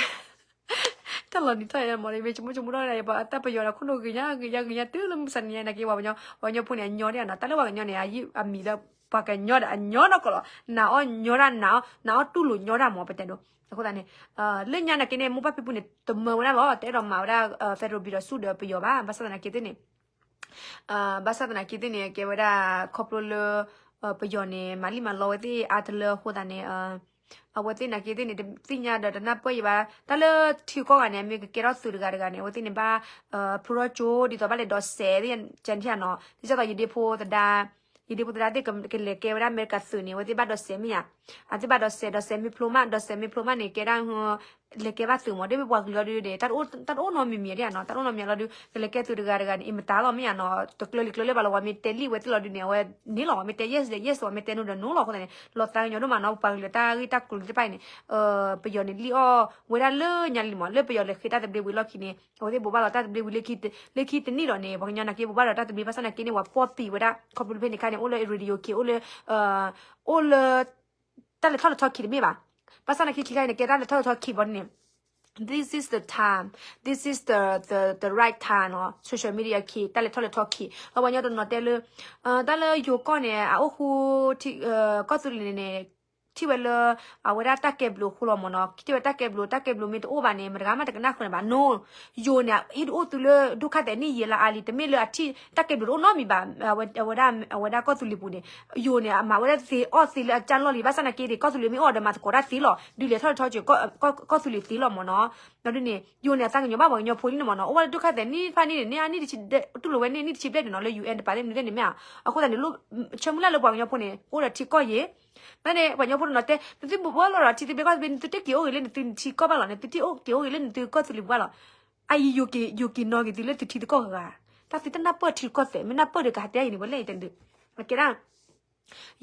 တၢ်လီၤနံၤထီၣ်မ့ၢ် မ့ၢ်ဆိကမိၣ်ဆိကမိၣ်ထီၣ် တၢ်ပယီၤဒီးခိၣ်နူာ်ဂ့ၤညါဂ့ၤညါဂ့ၤညါတုၤလၢမုၢ်ဆါနံၤညါ နာ်က့ပှၤကညီ ပှၤကညီဖိန့ၣ် အညီဒ်ဧါနီၤ တၢ်လၢပှၤကညီန့ၣ် အမံၤလၢ ပှၤကညီဒီးအညီနီၢ်ကီၢ်လီၤ နာ်အီၣ်ညီတၢ် နာ်အီၣ် နာ်အီၣ်တူၢ်လိာ်ညီတၢ်မ့ၢ် ပတဲဒိ အဃိသတးန့ၣ် လၢညါနာ်က့န့ၣ် မိၢ်ပၢ်ဖံဖုန့ၣ် တမၢဝဲဒၣ်လီၤ တအဲၣ်ဒိးမၤဝဲဒၣ် federal ဘံၤဒီးဆူၣ်ဒီးပယီၤဘၣ် ဘၣ်ဆၣ်သနာ်က့သ့ၣ်န့ၣ် ဘၣ်ဆၣ်သနာ်က့သ့ၣ်န့ၣ် ကဲဝဲဒၣ် ခီဖျိလၢ ပယီၤန့ၣ် မၤလံမၤလီဝဲသ့ၣ်အါတလၢအဃိသတးန့ၣ် အဝဲသ့ၣ်နာ်က့သ့ၣ်န့ၣ် တသ့ၣ်ညါဒီးတနၢ်ပၢၢ်ယံၤဘၣ် တၢ်လၢထံကီၢ်ဂၤန့ၣ် မ့ၢ်ကကဲထီၣ်သုးတဂၤတဂၤန့ၣ် အဝဲသ့ၣ်န့ၣ်ဘၣ် ဖျိထီၣ်ကၠိ ဒ်သိးဘၣ်လဲၤဒိးစဲးသ့ၣ် ကဲထံၣ်ဧါနီၤ ဒ်သိးယဒ့ဖိသဒါ ယဒ့ဖိသဒါသ့ၣ်ကလဲၤကဲဝဲဒၣ်အမဲရကၤသုးန့ၣ် အဝဲသ့ၣ်ဘၣ်ဒိးစဲးမ့ၢ်ဧါ အသ့ၣ်ဘၣ်ဒိးစဲး ဒိးစဲးမ့ၢ်ဖျိမး ဒိးစဲးမ့ၢ်ဖျိမးန့ၣ် ကဲဒၣ် လဲၤကဲဘၣ်သုးမ့ၢ် ဒ်မ့ၢ်ပှၤကလုာ်လီၤဒုးန့ၣ် တၢ်တအိၣ်နီတမံၤမံၤဒ်ဧါနီၤ တၢ်တအိၣ်နီတမံၤလီၤဒုး ကလဲၤကဲသုးတဂၤတဂၤန့ၣ် အံၤမတၤလီၤမ့ၢ်ဧါနီၤ တကျၢၤလံကျၢၤလၢဘၣ်လီၤ ပှၤမ့ၢ်တဲလံဝဲသ့ၣ်လီၤဒုးန့ၣ် အဝဲန့ၣ်လီၤ ပှၤမ့ၢ်တဲ yes ဒီး yes ပှၤမ့ၢ်တဲ no ဒီး no လီၤအဃိသတးန့ၣ် လီၤသးကညီၤဒိၣ်မးနီၤ ပပှၤကလုာ်တၢ်ဂ့ၢ်တၢ်ကျိၤသ့ၣ်တဖၣ်အံၤန့ၣ် ပယီၤန့ၣ်လံၣ်အီၣ်ဝဲဒၣ်လၢညါလံမ့ၢ် လၢပယီၤလဲၤဃ့တၢ်သဘျ့ဝံၤလီၢ်ခံန့ၣ် အဝဲသ့ၣ်ဘိးဘၣ်လီၤတၢ်သဘျ့ဝံၤလၢခံတနံၣ်ဒီးန့ၣ် ပှၤကညီနာ်က့ဘိးဘၣ်လီၤတၢ်သဘျ့ ဘၣ်ဆၣ်နာ်က့န့ၣ် ပှၤပီၢ်ပံၤဝဲဒၣ် ခီဖျိဖဲန့ၣ်ခါန့ၣ် အိၣ်လၢ radio ခံ အိၣ်လၢ အိၣ်လၢ တၢ်လဲၤထီၣ်လဲၤထီခံတမ့ၢ်ဘၣ်. ဘၣ်ဆၣ်သနာ်က့ခံခါန့ၣ် ကဲတၢ်လဲၤထီၣ်လဲၤထီခံဘီန့ၣ် this is the time, this is the, the, the right time နီၤ social media ခံ တၢ်လဲၤထီၣ်လဲၤထီခံ လၢပှၤကညီတနီၤတဲလၢ တၢ်လၢယိၤကီၢ်န့ၣ် အအိၣ်ဃူ ကီၢ်သူလ့ၤန့ၣ် ထံၣ်ဝဲလၢ အဝဲဒၣ်တၢ်ကဲဘျုးအဃိလီၤမ့ၢ်နီၤ ထံၣ်ဝဲတၢ်ကဲဘျုး တၢ်ကဲဘျုးမ့ၢ်တအိၣ်ဘၣ်န့ၣ် မတဂၤမးတကနၣ်ဃုာ်န့ၣ်ဘၣ် no ယိၤန့ၣ် ဟ့ၣ်တအိၣ်သုလၢ ဒိၣ်ခါသဲးနံၣ်ယံာ်လၢအါလံ တမ့ၢ်လၢအထံၣ်တၢ်ကဲဘျုးတအိၣ်နီတမံၤဘၣ် အဝဲဒၣ် အဝဲဒၣ်ကီၢ်သူလ့ၤပူၤန့ၣ် ယိၤန့ၣ် အမၤဝဲဒၣ်သ့အီၣ်သ့လၢအကၢ်လီၢ်လံ ဘၣ်ဆၣ်သနာ်က့န့ၣ် ကီၢ်သူလ့ၤမ့ၢ်အီၣ်ဒီးမၤသကိးတၢ်သ့လီၤ ဒုးလဲၤထီၣ်လဲၤထီက့ၤ ကီၢ်သူလ့ၤသ့လီၤမ့ၢ်နီၤ ဒီးဒ်န့ၣ် ယိၤန့ၣ် အသးကညီၤဘၣ်ပှၤကညီဖိလံန့ၣ်မ့ၢ်နီၤ အိၣ်ဝဲလၢဒိၣ်ခါသဲးနံၣ်တဖၣ်န့ၣ်န့ၣ် န့ၢ်အနံၣ်တဆံ တူၢ်လိာ်ဝဲန့ၣ် နံၣ်တဆံဘျဲၣ်န့ၣ်နီၤ လၢ ယူၣ်အဲၣ် တပာ်သ့ၣ်မနုၤသ့ၣ်န့ၣ်မ့ၢ်ဧါ အဃိသတးန့ၣ် ဆၢမုၢ်လၢ်လၢပှၤကညီဖိန့ၣ် အိၣ်ဒီးထံကီၢ်ယ့ၣ် ဘၣ်န့ၣ် ပှၤကညီဖိတနီၤတဲ နသုဘိးဘၣ်လီၤဒီးထံသဘျ့ကီၢ်သဘျ့ နသုတက့ၤအိၣ်ဂ့ၤလၢနသုထံကီၢ်ဘၣ်လီၤ နသုတက့ၤအိၣ်ဂ့ၤလၢနသုကီၢ်သူလ့ၤပူၤဘၣ်လီၤ အအံၤ ယိၤက့ၤနီၤက့ၤသုလၢသုထံသုကီၢ်ဂၤ တၢ်သုတနၢ်ပၢၢ်ထံကီၢ်သဲး မ့ၢ်နၢ်ပၢၢ်ဒီးကဟးတဲအံၤန့ၣ် ဝဲလဲၣ်အံၤတဲဒုး အကဲဒၣ်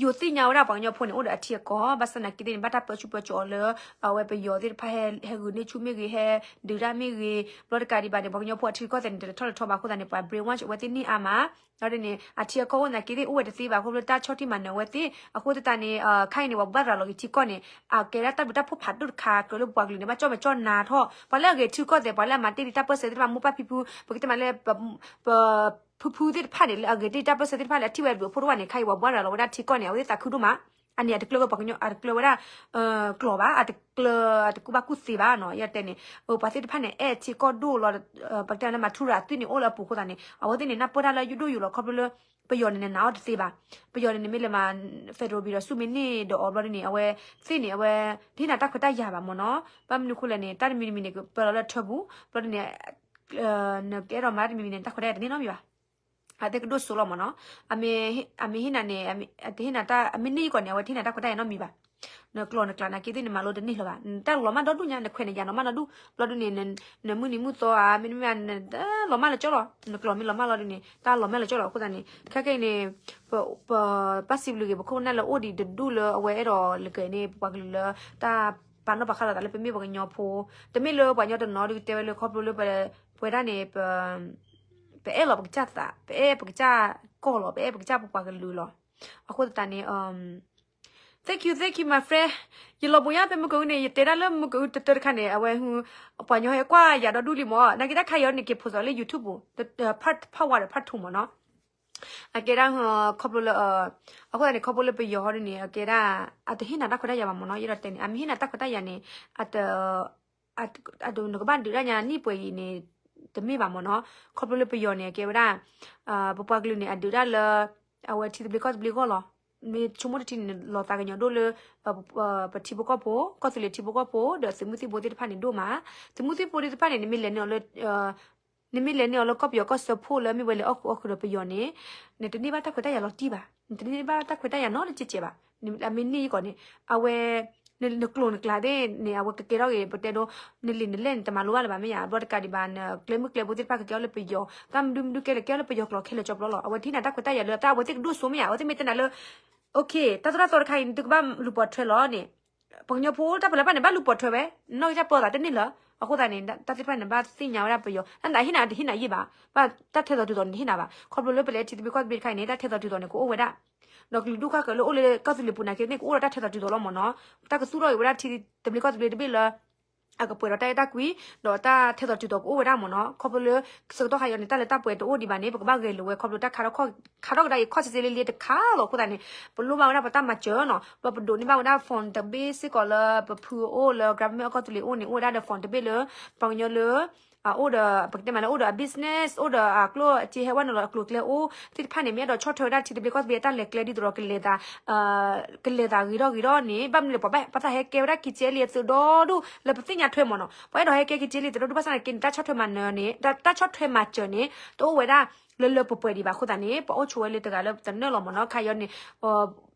ယိၤသ့ၣ်ညါဝဲဒၣ်ပှၤကညီဖိန့ၣ် အိၣ်ဒီးအထံအကီၢ် ဘၣ်ဆၣ်သနာ်က့သ့ၣ်န့ၣ် ဘၣ်တၢ်ပၢဆူၣ်ပၢစိးအီၤလၢ အဝဲပယီၤသ့ၣ်တဖၣ်ဟဲဂုာ်န့ၢ်ဆူၣ်မ့ၢ်ဂ့ၤ ဟဲဒုးတၢ်မ့ၢ်ဂ့ၤ ဘျီတကးဒံးဘၣ်န့ၣ် ပှၤကညီဖိအထံကီၢ်သဲးန့ၣ် တလဲၤထီၣ်လဲၤထီဘၣ်အဃိသတးန့ၣ် ပှၤ brainwash အဝဲသ့ၣ်န့ၢ်အါမး ဒီးန့ၣ် အထံအကီၢ်အိၣ်သနာ်က့သ့ၣ် အိၣ်ဝဲတသ့ဘၣ် ခီဖျိတၢ်ဆီၣ်တံၢ်မၤနၢၤဝဲသ့ၣ် အဃိသတးန့ၣ် ခဲအံၤန့ၣ် ပှၤဘၣ်ရၤလီၤက့ၤထံကီၢ်န့ၣ် အကဲဒၣ်တၢ်ဘျုးတၢ်ဖှိၣ်ဖးဒိၣ်တခါ ကြၢးလၢပပှၤကလုာ်န့ၣ် ဘၣ်ကၠီၣ်မဲာ်ကၠီၣ်နါထီၣ် ပှၤလၢအဂဲၤထံကီၢ်သဲး ပှၤလၢအမၤတ့ၢ်ဒံးတၢ်ပၢၢ်ဆၢသ့ၣ်တဖၣ် မိၢ်ပၢ်ဖံဖု ပကတဲမးလၢ ပ ဖုဖုသ့ၣ်တဖၣ်န့ၣ် လၢအဂဲၤတ့ၢ်တၢ်ပၢၢ်ဆၢသ့ၣ်တဖၣ်လၢအထံၣ်ဝဲအဘျုးအဖှိၣ်တအိၣ်ဘၣ်န့ၣ် ခဲအံၤပှၤဘၣ်ရၤလီၤဝဲဒၣ်ထံကီၢ်န့ၣ် အဝဲသ့ၣ်သးခုဒိၣ်မး အန့ၣ်အတကျၢၤဝဲပှၤကညီ အတကျၢၤဝဲဒၣ် ကျိာ်ဘၣ် အတကျၢၤ အတကူၣ်ဘၣ်ကူၣ်သ့ဘၣ်နီၤ ယတဲန့ၣ် ပှၤသ့ၣ်တဖၣ်န့ၣ် အဲၣ်ထံကီၢ်ဒိၣ်လီၤ ပကတဲလၢမၤထူရၤအသွံၣ်န့ၣ် အိၣ်လၢအပူၤအဃိသတးန့ၣ် အဝဲသ့ၣ်န့ၣ် နၢ်ပၢၢ်တၢ်လၢယဒိၣ်ယိာ်လီၤ ခီဖျိလၢ ပယီၤန့ၣ် နနာ်အီၤတသ့ဘၣ် ပယီၤန့ၣ် နမ့ၢ်လဲၤမၤ federal ဘံၤဒီးဆူၣ်မ့ၢ်န့ၢ်ဒီးအီၤဘျီဒ်န့ၣ် အဝဲသ့ၣ်န့ၣ် အဝဲ တဟ့ၣ်နၤတၢ်ခွဲးတၢ်ယာ်ဘၣ်မ့ၢ်နီၤ ဘၣ်မနုၤအဃိလဲၣ်န့ၣ် တၢ်တမံၤတမံၤန့ၣ် ကပၢလီၤလၢထၢပူၤ ဘျီဒ်န့ၣ် နကအဲၣ်ဒိးမၤတၢ်တမံၤမံၤန့ၣ် တၢ်ခွဲးတၢ်ယာ်တန့ၢ်နီတမံၤဘၣ် အသ့ၣ်ကဒိၣ်စိလီၤမ့ၢ်နီၤ အမ့ၢ်ဟ့ၣ်နၤန့ၣ် အတဟ့ၣ်နၤတၢ် အမ့ၢ်န့ၢ်ယကီးန့ၣ် အဝဲတဟ့ၣ်နၤတၢ်ခွဲးတၢ်ယာ်နီတမံၤဘၣ် နကျိာ်နကျးနာ်က့သ့ၣ်န့ၣ် မၤလိတန့ၢ်လၢၤဘၣ် တၢ်လီၤမၢ်ဒီဒူၣ်ညါ နခွဲးနယာ်လီၤမၢ်ဒီဒူၣ် ဘျီဒ်န့ၣ် နမုၢ်နံၤမုၢ်သီဧါ မ့တမ့ၢ် လီၤမၢ်လၢကၠီလီၤ နကျိာ်မ့ၢ်လီၤမၢ်လီၤဒ်န့ၣ် တၢ်လီၤမၢ်လၢကၠီလီၤ အဃိသတးန့ၣ် ခဲကနံၣ်န့ၣ် ပဘၣ်စံးဘျုးက့ၤ ပခိၣ်ပနၢ်လၢအိၣ်ဒံးတဒူၣ်လၢအဝဲအဲၣ်ဒိးလဲၤကဲန့ၣ် ပပှၤကလုာ်လၢ တၢ်ပာ်နီၣ်ပာ်ဃာ်လိာ်သးလၢပမ့ၢ်ပှၤကညီဖိ တမ့ၢ်လၢပှၤကညီတနီၤဒုးကတဲဝဲလၢခီဖျိလၢ ပဝဲဒၣ်န့ၣ် ပအဲၣ်လီၤပကစၢ်သး ပအဲၣ်ပကစၢ်ကီၢ်လီၤ ပအဲၣ်ပကစၢ်ပပှၤကလုာ်လီၤ အဃိသတးန့ၣ် thank you, thank you, my friend ယလီၤဘိညါဖဲမုၢ်ကအုန့ၣ် ယတဲဒၣ်လၢမုၢ်ကအုတတၢတခါန့ၣ် အဝဲ ပှၤညီဟဲကွၢ်ယၤဒီဒူၣ်လံမ့ၢ် နာ်က့တၢ်ခါအံၤန့ၣ် က့ၤဖိးသးလၢ YouTube ပူၤ part one ဒီး part two မ့ၢ်နီၤ အကဲဒၣ် ခီဖျိလၢ အဃိသတးန့ၣ် ခီဖျိလၢပယီၤဟီဒ်န့ၣ် အကဲဒၣ် အတဟ့ၣ်နၤတၢ်ခွဲးတၢ်ယာ်ဘၣ်မ့ၢ်နီၤ ယအဲၣ်ဒိးတဲန့ၣ် အမ့ၢ်ဟ့ၣ်နၤတၢ်ခွဲးတၢ်ယာ်န့ၣ် အတ အဒိ နကဘၣ်ဒုးတၢ်ညါနံၣ်ပှဲၤအံၤန့ၣ် တမ့ၢ်ဘၣ်မ့ၢ်နီၤ ခီဖျိလၢပယီၤန့ၣ် အကဲဝဲဒၣ် ပပှၤကလုာ်န့ၣ် အဒုးတၢ်လၢ အဝဲထံသဘျ့ကီၢ်သဘျ့ဂီၢ်လီၤ မ့ၢ်ဆိကမိၣ်တထံၣ်န့ၣ် လီၤသးကညီၤဒိၣ်လၢ ပထံဖိကီၢ်ဖိ ကီၢ်သူလ့ၤထံဖိကီၢ်ဖိ ဒီးသုးမုၢ်သံၣ်ဘိသ့ၣ်တဖၣ်န့ၣ်ဒိၣ်မး သုးမုၢ်သံၣ်ဘိသ့ၣ်တဖၣ်န့ၣ် နမ့ၢ်လဲၤန့ၢ်အီၤလၢ နမ့ၢ်လဲၤန့ၢ်အီၤလၢကီၢ်ပယီၤကီၢ်စၢဖှိၣ်လၢမ့ၢ်ဝဲလဲၤအီၣ်ဃုာ်အီၣ်ဃုာ်ဒီးပယီၤန့ၣ် နတန့ၢ်ဘၣ်တၢ်ခွဲးတၢ်ယာ်လီၤတံၢ်ဘၣ် နတန့ၢ်ဘၣ်တၢ်ခွဲးတၢ်ယာ်နီတစဲးစဲးဘၣ် အမ့ၢ်န့ၢ်ယကီးန့ၣ် အဝဲ နကျိာ်နကျးသ့ၣ်န့ၣ် အဝဲကကဲထီၣ်ဂ့ၤ ပတဲဒိ နလံာ်နလဲၢ်န့ၣ် တမၤလိဘၣ်လၢၤဘၣ်မ့ၢ်ယါ ဘျီတကးဒံးဘၣ် နကျဲမုၢ်ကျဲဘိသ့ၣ်တဖၣ်ကကဲထီၣ်လၢပယီၤ တၢ်မနုၤမနုၤကဲလဲၣ်ကဲထီၣ်လၢပယီၤကျိာ်ခဲလၢာ်ကၠီဘျီလီၤ အဝဲတဟ့ၣ်နၤတၢ်ခွဲးတၢ်ယာ်လၢ တၢ်အဝဲသ့ၣ်ကဒိၣ်စိမ့ၢ်ယါ အဝဲသ့ၣ်မ့ၢ်တဲနၤလၢ okay တၢ်သိၣ်တၢ်သီတခါအံၤ နသုကဘၣ်လူၤပိာ်ထွဲလီၤန့ၣ် ပှၤကညီဖိတၢ်ပၢလၢပၢ်န့ၣ် ဘၣ်လူၤပိာ်ထွဲဝဲ, နီၢ်ကစၢ်ပၢသးတန့ၢ်လၢၤ. အဃိသတးန့ၣ် တၢ်သ့ၣ်တဖၣ်န့ၣ် ဘၣ်သ့ၣ်ညါဝဲဒၣ်ပယီၤ, တၢ်နဟ့ၣ်နၤတဟ့ၣ်နၤယံၣ်ဘၣ်, ဘၣ်တၢ်ထဲသိးတုၤသိးန့ၣ်တဟ့ၣ်နၤဘၣ်. ခီဖျိလၢပလဲၤထံသဘျ့ကီၢ်သဘျ့တခါအံၤန့ၣ် တၢ်ထဲသိးတုၤသိးန့ၣ် ကအိၣ်ဝဲဒၣ်, ဒီးကလုာ်ဒူၣ်ဃၣ်ဃၢၤလၢအိၣ်လၢကီၢ်သူလ့ၤပူၤနာ်က့သ့ၣ် ကအိၣ်ဒီးတၢ်ထဲသိးတုၤသိးလီၤမ့ၢ်နီၤ. တၢ်ကသူၣ်ထီၣ်က့ၤဝဲဒၣ်ထံသဘျ့ကီၢ်သဘျ့တဘ့ၣ်လၢ အကပှဲၤဒီးတၢ်အဲၣ်တၢ်ကွံ, ဒီးတၢ်ထဲသိးတုၤသိးကအိၣ်ဝဲဒၣ်မ့ၢ်နီၤ. ခီဖျိလၢ ဆၢကတီၢ်ခါအံၤန့ၣ် တၢ်လၢတၢ်ပှဲၤတအိၣ်ဒံးဘၣ်န့ၣ် ပကဘၣ်ဂဲၤလိာ်ဝဲ ခီဖျိတၢ်ခါထီၣ် ခါထီၣ်ကဒါအံၤ ခီၣ်ဆ့ဆ့လ့လ့တခါလီၤ. အဃိသတးန့ၣ် ပလိၣ်ဘၣ်ဝဲဒၣ်ပတၢ်မၤစၢၤနီၤ, ဘျီပဒိးန့ၢ်ဘၣ်ဝဲဒၣ် phone တဘ့ၣ်စ့ၢ်ကီးလၢပဖုအအိၣ်လၢ government အကီၢ်သူလ့ၤအိၣ်န့ၣ် အိၣ်ဝဲဒၣ်ဒီး phone တဘ့ၣ်လၢ ပှၤကညီလၢ အအိၣ်ဒီး ပကတဲမးလၢအိၣ်ဒီးအ business အိၣ်ဒီးအကျိၣ်အစ့ဟဲဝဲနုာ်လီၤအကျိၤအကျဲအိၣ်သ့ၣ်တဖၣ်န့ၣ် မ့ၢ်အဲၣ်ဒိးဆီၣ်ထွဲဝဲဒၣ်ထံသဘျ့ကီၢ်သဘျ့အတၢ်လဲၤကျဲဒ်သိးဒီးကလဲၤသး ကလဲၤသးဂ့ၤထီၣ်ဂ့ၤထီၣ်န့ၣ် ဘၣ်မနုၤလဲၣ် ပှၤဘၣ်ပှၤသးဟဲကဲဝဲဒၣ် က့ကဲလံ အသုးဒီဒူၣ်လၢပသ့ၣ်ညါထွဲမ့ၢ်နီၤ. ပှၤအဲၣ်ဒိးဟဲကဲ က့ကဲလံ သုးဒီဒူၣ်ဘၣ်ဆၣ်သနာ်က့န့ၣ် တၢ်ဆီၣ်ထွဲမၤနၢၤန့ၣ် တၢ်ဆီၣ်ထွဲမၤစၢၤန့ၣ် တအိၣ်ဝဲဒၣ်လၢလၢပှဲၤပှဲၤဒံးဘၣ်အဃိသတးန့ၣ် ပှၤအိၣ်ဆိးဝဲလၢတဂၤလၢပတနၢၣ်လီၤမ့ၢ်နီၤ. ခါအံၤန့ၣ်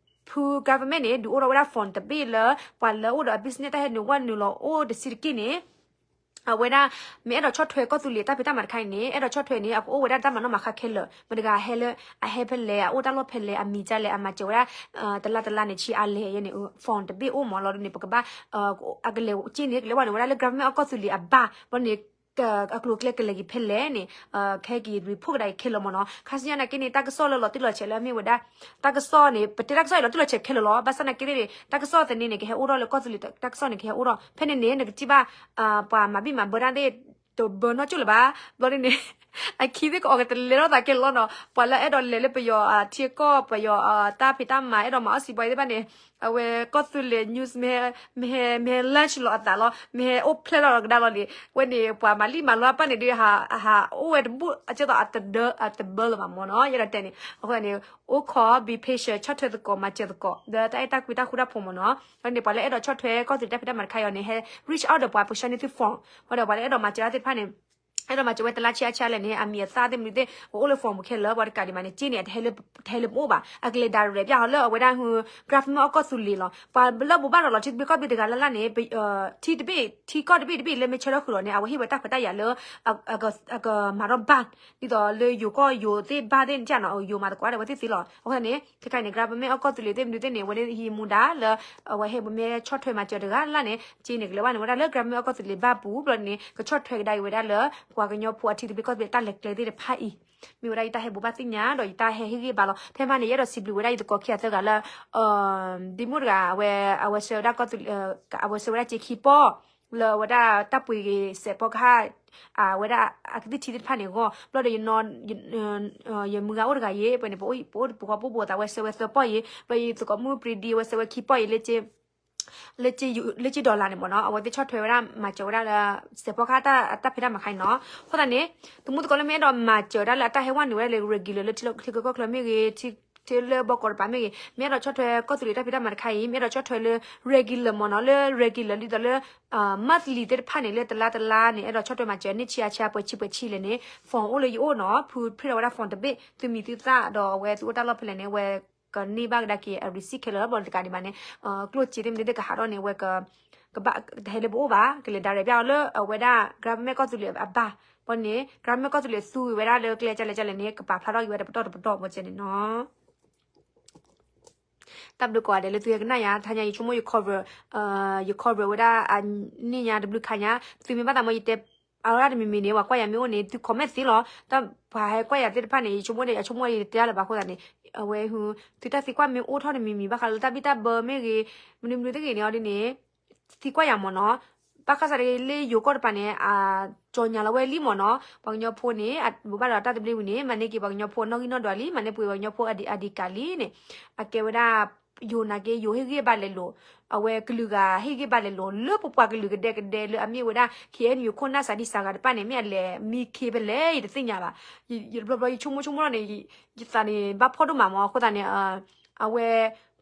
ဖု government န့ၣ် ဒုးအိၣ်ထီၣ်ဝဲဒၣ် phone တဘ့ၣ်လၢ ပှၤလၢအိၣ်ဒီးအ business တၢ်ဟဲနုာ်ဝဲနုာ်လီၤအိၣ်တဆံးတက့ၢ်န့ၣ် အဝဲဒၣ် မ့ၢ်အဲၣ်ဒိးဆီၣ်ထွဲကီၢ်သူလ့ၤတၢ်ဖံးတၢ်မၤတခါအံၤန့ၣ် အဲၣ်ဒိးဆီၣ်ထွဲန့ၣ် အကအိၣ်ဝဲဒၣ်တၢ်မၤနီၣ်မၤဃါခဲလၢာ် မတၤတဂၤဟဲလၢ အဟဲဖဲလဲၣ် အအိၣ်တၢ်လီၢ်ဖဲလဲၣ် အမံၤဒ်လဲၣ် အမၤစၢၤဝဲဒၣ် တလါတလါန့ၣ် ဆံးအါလဲၣ်ယဲန့ၣ် phone တဘ့ၣ်အိၣ်မ့ၢ်လီၤဒ်န့ၣ် ပကဘၣ် အကလဲၤက့န့ၣ် ကလဲၤဝဲန့ၣ်ဝဲဒၣ်လၢ government အကီၢ်သူလ့ၤအဘၣ် ဘျီန့ၣ် အကျိၤအကျဲကလဲၤက့ၤဖဲလဲၣ်န့ၣ် ကဟဲက့ၤ report ကဒါက့ၤခဲလၢာ်မ့ၢ်နီၤ. ခါဆူညါနာ်က့န့ၣ် တၢ်ကစီၣ်လၢလီၤတံၢ်လီၤဆဲးလၢအမ့ၢ်ဝဲဒၣ် တၢ်ကစီၣ်န့ၣ် ပတဲတၢ်ကစီၣ်အံၤလီၤတံၢ်လီၤဆဲးခဲလၢာ်လီၤ. ဘၣ်ဆၣ်နာ်က့သ့ၣ်န့ၣ် တၢ်ကစီၣ်သန့န့ၣ် ကဟဲအိၣ်ထီၣ်လၢကီၢ်သူလ့ၤတၢ်ကစီၣ်န့ၣ် ကဟဲအိၣ်ထီၣ် ဖဲန့ၣ်န့ၣ် နကထံၣ်ဘၣ် ပှၤမၤဘံၣ်မၤဘၢတၢ်သ့ၣ် တဘၢနီတစဲးလၢၤဘၣ်. ဘျီဒ်န့ၣ် အခံသ့ၣ်ကအီၤကတလဲၤထီၣ်သးကဲလီၤနီၤ. ပှၤလၢအဲၣ်ဒိးလဲၤလၢပယီၤထံကီၢ် ပယီၤတၢ်ဖံးတၢ်မၤ အဲၣ်ဒိးမၤအီၣ်စံးပှၤသ့ၣ်တဖၣ်န့ၣ် အဝဲကီၢ်သူလ့ၤ news မ့ၢ်ဟဲ မ့ၢ်ဟဲ launch လီၤအသးလီၤ မ့ၢ်ဟဲအိၣ်ဖျဲၣ်ထီၣ်လီၤကဒါလီၤန့ၣ် ဝဲန့ၣ် ပှၤမၤလံၣ်မၤလီအပၢ်န့ၣ်ဒုး ဟးအိၣ်ဝဲတဘူၣ် အကဲသိးအတဒၢအတဘၢလၢၤဘၣ်မ့ၢ်နီၤ. ယအဲၣ်ဒိးတဲန့ၣ် အဃိန့ၣ် အိၣ်ခိး be patient ဆီၣ်ထွဲသကိး မၤစၢၤသကိး ဒီးတၢ်အဲၣ်တၢ်ကွံတၢ်ဃူတၢ်ဖိးမ့ၢ်နီၤ. ဝဲန့ၣ် ပှၤလၢအဲၣ်ဒိးဆီၣ်ထွဲကီၢ်သူလ့ၤတၢ်ဖံးတၢ်မၤတခါအံၤန့ၣ် ဟဲ reach out ဒီးပှၤ ပကဆှၢန့ၢ်သု phone ဝဲဒီးပှၤလၢအဲၣ်ဒိးမၤစၢၤတၢ်သ့ၣ်တဖၣ်န့ၣ် အဲၣ်ဒိးမၤစၢၤဝဲတလါဆံအါဆံအါလဲၣ်န့ၣ် အမံၤအသၣ်သ့ၣ်မနုၤသ့ၣ် ကအိၣ်လၢ phone ပူၤခဲလၢာ် ပှၤတကးဒံးမးန့ၣ် က့န့ၣ် တဟဲလၢပအိၣ်ဘၣ် အကလဲၤ direct ပျၢ်ဟီလၢအဝဲဒၣ်ဟု government အကီၢ်သူလ့ၤလီၤ. ပှၤလၢဘိးဘၣ်ရၤလီၤထံသဘျ့ကီၢ်သဘျ့တဂၤလၢ်လၢ်န့ၣ် ထံတဘ့ၣ် ထံကီၢ်တဘ့ၣ်တဘ့ၣ်လၢမ့ၢ်ဆၢထၢၣ်ဃုာ်လီၤန့ၣ် အဝဲဟ့ၣ်ဝဲတၢ်ခွဲးတၢ်ယာ်လၢ အကမၤထီၣ်ဘၣ် ဒ်သိးလၢယိၤကီၢ်ယိၤသ့ၣ်ဘၣ်သ့ၣ်န့ၣ်နီၤ ယိၤမၤသကိးဒီးအဝဲသ့ၣ်သ့လီၤ. အဃိန့ၣ် ခဲခါန့ၣ် government အကီၢ်သူလ့ၤသ့ၣ်မနုၤသ့ၣ်န့ၣ် အဝဲန့ၣ်ဟံးမူဒါလၢ အဝဲဟဲပမ့ၢ်ဆီၣ်ထွဲမၤစၢၤတဂၤလၢ်လၢ်န့ၣ် က့န့ၣ် ကလဲၤဝဲန့ၣ်ဝဲဒၣ်လၢ government အကီၢ်သူလ့ၤဘၣ်ပူၤ ဘျီန့ၣ် ကဆီၣ်ထွဲကဒါက့ၤဝဲဒၣ်လၢ ပှၤကညီဖိအထံသဘျ့ကီၢ်သဘျ့တၢ်လဲၤကျဲသ့ၣ်တဖၣ်အံၤ မ့ၢ်ဝဲဒၣ်ယတၢ်ဟဲဘိးဘၣ်သ့ၣ်ညါ ဒီးယတၢ်ဟဲဟ့ၣ်ဂံၢ်ဘါလီၤ. ဖဲမဟါန့ၣ် ယအဲၣ်ဒိးစံးဘျုးဝဲဒၣ်ယသကိးခံဂၤသၢဂၤလၢ ဒ်မိၢ်တဂၤ အဝဲ အဝဲဆှၢဝဲဒၣ်ကီၢ်သူလ့ၤ အဝဲဆှၢဝဲဒၣ်က့ခံပီၢ် လၢအဝဲဒၣ်တၢ်ပှ့ၤက့ၤစဲးဖီကဟၣ် အဝဲဒၣ်အကသံၣ်ထံသ့ၣ်တဖၣ်န့ၣ်အဂီၢ် ဘျီဒီး ယမုၢ်ဂၤအိၣ်တဂၤအံၤ ပှဲၤန့ၣ် ပအိၣ်ပဖိဃီဖိဘိးသး အဝဲဆှၢဝဲသၢပီၢ်အံၤ ဘျီယသကိးမုၣ်ပြံဒံ အဝဲဆှၢဝဲခံပီၢ်အံၤ လၢက့ dollar န့ၣ်မ့ၢ်နီၤ အဝဲသ့ၣ်ဆီၣ်ထွဲဝဲဒၣ်မၤစၢၤဝဲဒၣ်လၢ စဲးဖီကဟၣ်တၢ်ဖံးတၢ်မၤခါအံၤနီၤ. အဃိသတးန့ၣ် သမူသကိးလၢမ့ၢ်အဲၣ်ဒိးမၤစၢၤဒၣ်လၢအတၢ်ဟဲဝဲနုာ်ဝဲဒၣ်လၢ regular လၢထံကီၢ်ချၢမ့ၢ်ဂ့ၤ ထံလၢဘီကီးတပၤမ့ၢ်ဂ့ၤ မ့ၢ်အဲၣ်ဒိးဆီၣ်ထွဲကီၢ်သူလ့ၤတၢ်ဖံးတၢ်မၤတခါအံၤ မ့ၢ်အဲၣ်ဒိးဆီၣ်ထွဲလၢ regular မ့ၢ်နီၤ လၢ regular ဒ်သိးလၢ monthly သ့ၣ်တဖၣ်န့ၣ် လၢတလါတလါန့ၣ် အဲၣ်ဒိးဆီၣ်ထွဲမၤစၢၤန့ၣ်ဆံအါဆံအါပှဲၤဆံပှဲၤဆံလဲၣ်န့ၣ် form အိၣ်လၢယအိၣ်နီၤ ဖု print ထီၣ်ဝဲဒၣ် form တဘ့ၣ် သုမံၤသုသၣ်ဒီးအဝဲသုအိၣ်တၢ်လီၢ်ဖဲလဲၣ်န့ၣ် အဝဲကန့ၢ်ဘၣ်ကဒါက့ၤအ receipt ခဲလၢာ် ဘျီတကးဒံးဘၣ်န့ၣ် ကျိၣ်စ့သ့ၣ်မနုၤသ့ၣ်ကဟးထီၣ်န့ၣ် အဝဲက ကဘၣ်တဟဲလၢပအိၣ်ဘၣ် ကလဲၤ direct ပျၢ်အီၤလၢအဝဲဒၣ် government ကီၢ်သူလ့ၤအဘၣ် ဘျီန့ၣ် government ကီၢ်သူလ့ၤသူဝဲဒၣ်လၢကျဲကလဲၣ်ကလဲၣ်န့ၣ် ကပာ်ဖျါထီၣ်က့ၤဝဲတပတီၢ်တပတီၢ်ဘၣ်ကဲန့ၣ်နီၤ. တၢ်ဘျုးကိးဂၤဒဲးလၢသုဟဲကနၣ်ယၤ တဟါညါယဆိကမိၣ်ယ cover ယ cover ဝဲဒၣ်အန့ၣ်ညါတဘျုးခါညါ သုမ့ၢ်ဘၣ်သးမ့ၢ်ယတဲ အဝဲဒၣ်တမံၤမံၤန့ၣ် ပှၤကွၢ်ယၤမ့ၢ်အိၣ်န့ၣ် သု comment သ့လီၤ. တၢ်ပှၤဟဲကွၢ်ယၤသ့ၣ်တဖၣ်န့ၣ် ယဆိကမိၣ်န့ၣ် ယဆိကမိၣ်ယတဲတၢ်လၢၤဘၣ်အဃိသတးန့ၣ် အဝဲ သုတၢ်သံကွၢ်မ့ၢ်အိၣ်ထီၣ်တမံၤမံၤ ဘၣ်ဃးလၢတၢ်ဘံၣ်တၢ်ဘၢမ့ၢ်ဂ့ၤ မနုၤမနုၤတဂ့ၤန့ၣ်အီၤဒ်န့ၣ် သံကွၢ်ယၤမ့ၢ်နီၤ. ဘၣ်ဃးစးဒ်လၢယိၤကီၢ်တပၤန့ၣ် အ ကြေညာ လီၤဝဲလံမ့ၢ်နီၤ. ပှၤကညီဖိန့ၣ် ဘိးဘၣ်ဒီးတၢ်သဘျ့ဝံၤန့ၣ် မၤန့ၢ်က့ၤပှၤကညီဖိအနီၣ်ဂံၢ်နီၣ်ဒွးလံ မၤန့ၢ်ပှ့ၤပှၤကညီဖိအဒံးကးလံန့ၣ် အကဲဝဲဒၣ် ယိၤနာ်က့ ယိၤဟ့ၣ်ဂံၢ်ဘါလဲၤလိာ် အဝဲကလုာ်ဂၤဟ့ၣ်ဂံၢ်ဘါလဲၤလိာ် လၢပပှၤကလုာ်ကဒဲကဒဲလၢအမ့ၢ်ဝဲဒၣ် KNU ခိၣ်နၢ်စၤဒံစၤဂၤတဖၣ်န့ၣ် မ့ၢ်အလဲၤမံခ့ဖဲလဲၣ် ယတသ့ၣ်ညါဘၣ်. ယတဘျီဘျီယဆိကမိၣ်ဆိကမိၣ်ထီၣ်န့ၣ် ယသးန့ၣ် ဘၣ်ဖှီၣ်ဒိၣ်မးမ့ၢ် အဃိသတးန့ၣ် အဝဲ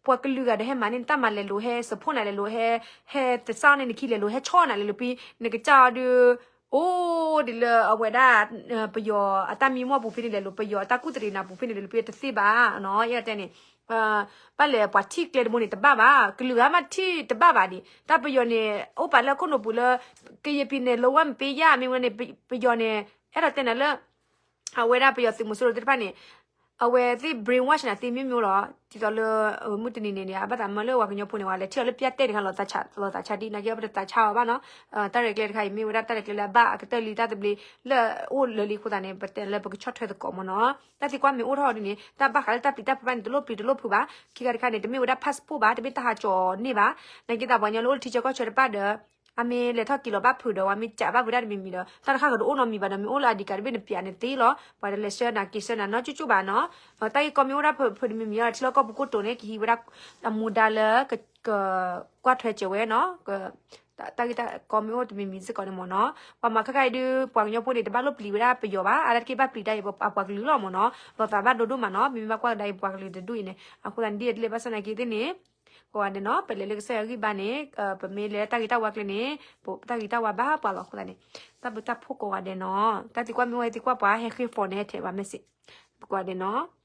ပှၤကလုာ်ဂၤဒီးဟဲမၤန့ၢ်နတၢ်မၤလဲၤလိာ် ဟဲ support နၤလဲၤလိာ် ဟဲ ဟဲသဆၣ်အီၣ်န့ၢ်နခံလဲၤလိာ် ဟဲဆီၣ်နၤလဲၤလိာ်ဖဲ နကစၢ်အီၤဒုး အိၣ်ဒ်လၢအဝဲဒၣ် ပယီၤအတၢ်မံမီၢ်ပူၤဖဲန့ၣ်လဲၤလိာ် ပယီၤအတၢ်ကူၣ်တရံးနၤပူၤဖဲန့ၣ်လဲၤလိာ်ဖဲ တသ့ဘၣ်နီၤ ယဲတဲန့ၣ် ဘၣ်လဲၣ်ပှၤထံၣ်ကျဲတဘိန့ၣ်တဘၣ်ဘၣ် ကလုာ်ဂၤမ့ၢ်ထံၣ်တဘၣ်ဘၣ်ဒံး တၢ်ပယီၤန့ၣ် အိၣ်ပာ်လၢအခိၣ်နူာ်ပူၤလၢ ကရင်ပြည်နယ် လုံးဝမပေးရ မ့ၢ်ဝဲန့ၣ် ပယီၤန့ၣ် အဲၣ်ဒိးတဲနၤလၢ အဝဲဒၣ်ပယီၤသုးမီၤစိရိၤသ့ၣ်တဖၣ်န့ၣ် အဝဲသ့ၣ် brainwash န့ၣ် သ့မ့ၢ်မ့ၢ်လီၤ. ဒ်သိးလၢ မုၢ်တနံၤန့ၣ်န့ၣ် အဘၣ်သးမၢလၢပှၤကညီဖိန့ၣ် ဝဲလဲၤထံၣ်အီၤလၢပျၢ်တဲာ်တခါ လီၤသးဆးဒ် နာ်က့ပတသးဆါအီၤဘၣ်နီၤ. တၢ်ရဲၣ်ကျဲၤတခါအံၤ မ့ၢ်ဝဲဒၣ်တၢ်ရဲၣ်ကျဲၤလၢအဘၣ်အကတၢၢ်လံ တၢ်သဘျ့လၢအအိၣ်လၢာ်လံအဃိသတးန့ၣ် ပတဲလၢပကဆီၣ်ထွဲသကိးမ့ၢ်နီၤ. တၢ်သံကွၢ်မ့ၢ်အိၣ်ထီၣ်ဒ်န့ၣ် တၢ်ဘၣ်ဃးလၢတၢ်ပျံၤတၢ်ဖုးဘၣ်န့ၣ် တလိၣ်ပျံၤတလိၣ်ဖုးဘၣ်. ခံခါတခါန့ၣ် တမ့ၢ်ဝဲဒၣ် passport ဘၣ်, တမ့ၢ်တၢ်ဟးကၠီၤန့ၢ်ဘၣ်. နာ်က့သးပှၤကညီလၢအိၣ်လၢထံဆၢကီၢ်ဆၢတဖၣ်ဒီး အမ့ၢ်လဲၤထီၣ်က့ၤလီၤဘၣ်ဖုးဒီး ပှၤမ့ၢ်ကးဘၣ်ဖုးတၢ်တမံၤမံၤဒီး တၢ်တခါကတအိၣ်နီတမံၤဘၣ်ဒီး မ့ၢ်အိၣ်လၢ ID card တဘ့ၣ်န့ၣ် ပျံၤန့ၣ်သ့လီၤ. ပှၤတလဲၤဆှၢနၤက့ၤဆှၢနၤနီတကၠိၣ်ဘၣ်နီၤ. တၢ်ဂ့ၢ်ကီမ့ၢ်အိၣ်ဒၣ်ဖုးတမံၤမံၤဒီး ထံလီၢ်ကီၢ်ပူၤကိတိာ်န့ၣ် ကဟံးဝဲဒၣ် အမူဒါလၢ ကကွၢ်ထွဲစၢၤဝဲနီၤ. တၢ်ဂ့ၢ်တၢ်ကီမ့ၢ်အိၣ်တမံၤမံၤစ့ၢ်ကီးန့ၣ်မ့ၢ်နီၤ. ပှၤမၤခဲခါအံၤဒုး ပှၤကညီဖိန့ၣ် တဘၣ်လိၣ်ပျံၤဝဲဒၣ်ပယီၤဘၣ်, အါတက့ၢ်ဘၣ်ပျံၤတၢ်အံၤ အပှၤကလုာ်လီၤမ့ၢ်နီၤ. လီၤသးဘၣ်ဒိဒိၣ်မးနီၤ. မ့မ့ၢ်ဘၣ်ကွၢ်ကဒါအံၤ ပှၤကလုာ်တဒူၣ်အံၤန့ၣ် အဃိသတးန့ၣ် ဒ်လဲၣ်ဘၣ်ဆၣ်နာ်က့သ့ၣ်န့ၣ် ကိးဂၤဒဲးနီၤ, ပလဲၤလၢကစၢ်ယွၤဂံၢ်ဘါန့ၣ် ပမ့ၢ်လဲၤတၢ်ဂ့ၤတၢ်ဝါကျဲန့ၣ် ပတၢ်ဂ့ၤတၢ်ဝါဘၣ်ပှၤလီၤ. အဃိသတးန့ၣ် တၢ်ဘျုးတၢ်ဖှိၣ်ကိးဂၤဒဲးနီၤ. တၢ်သံကွၢ်မ့ၢ်အိၣ်ဟဲသံကွၢ်ပှၤ ဟဲဃ့ phone န့ၣ် ဟဲထဲးပှၤ message ကိးဂၤဒဲးနီၤ.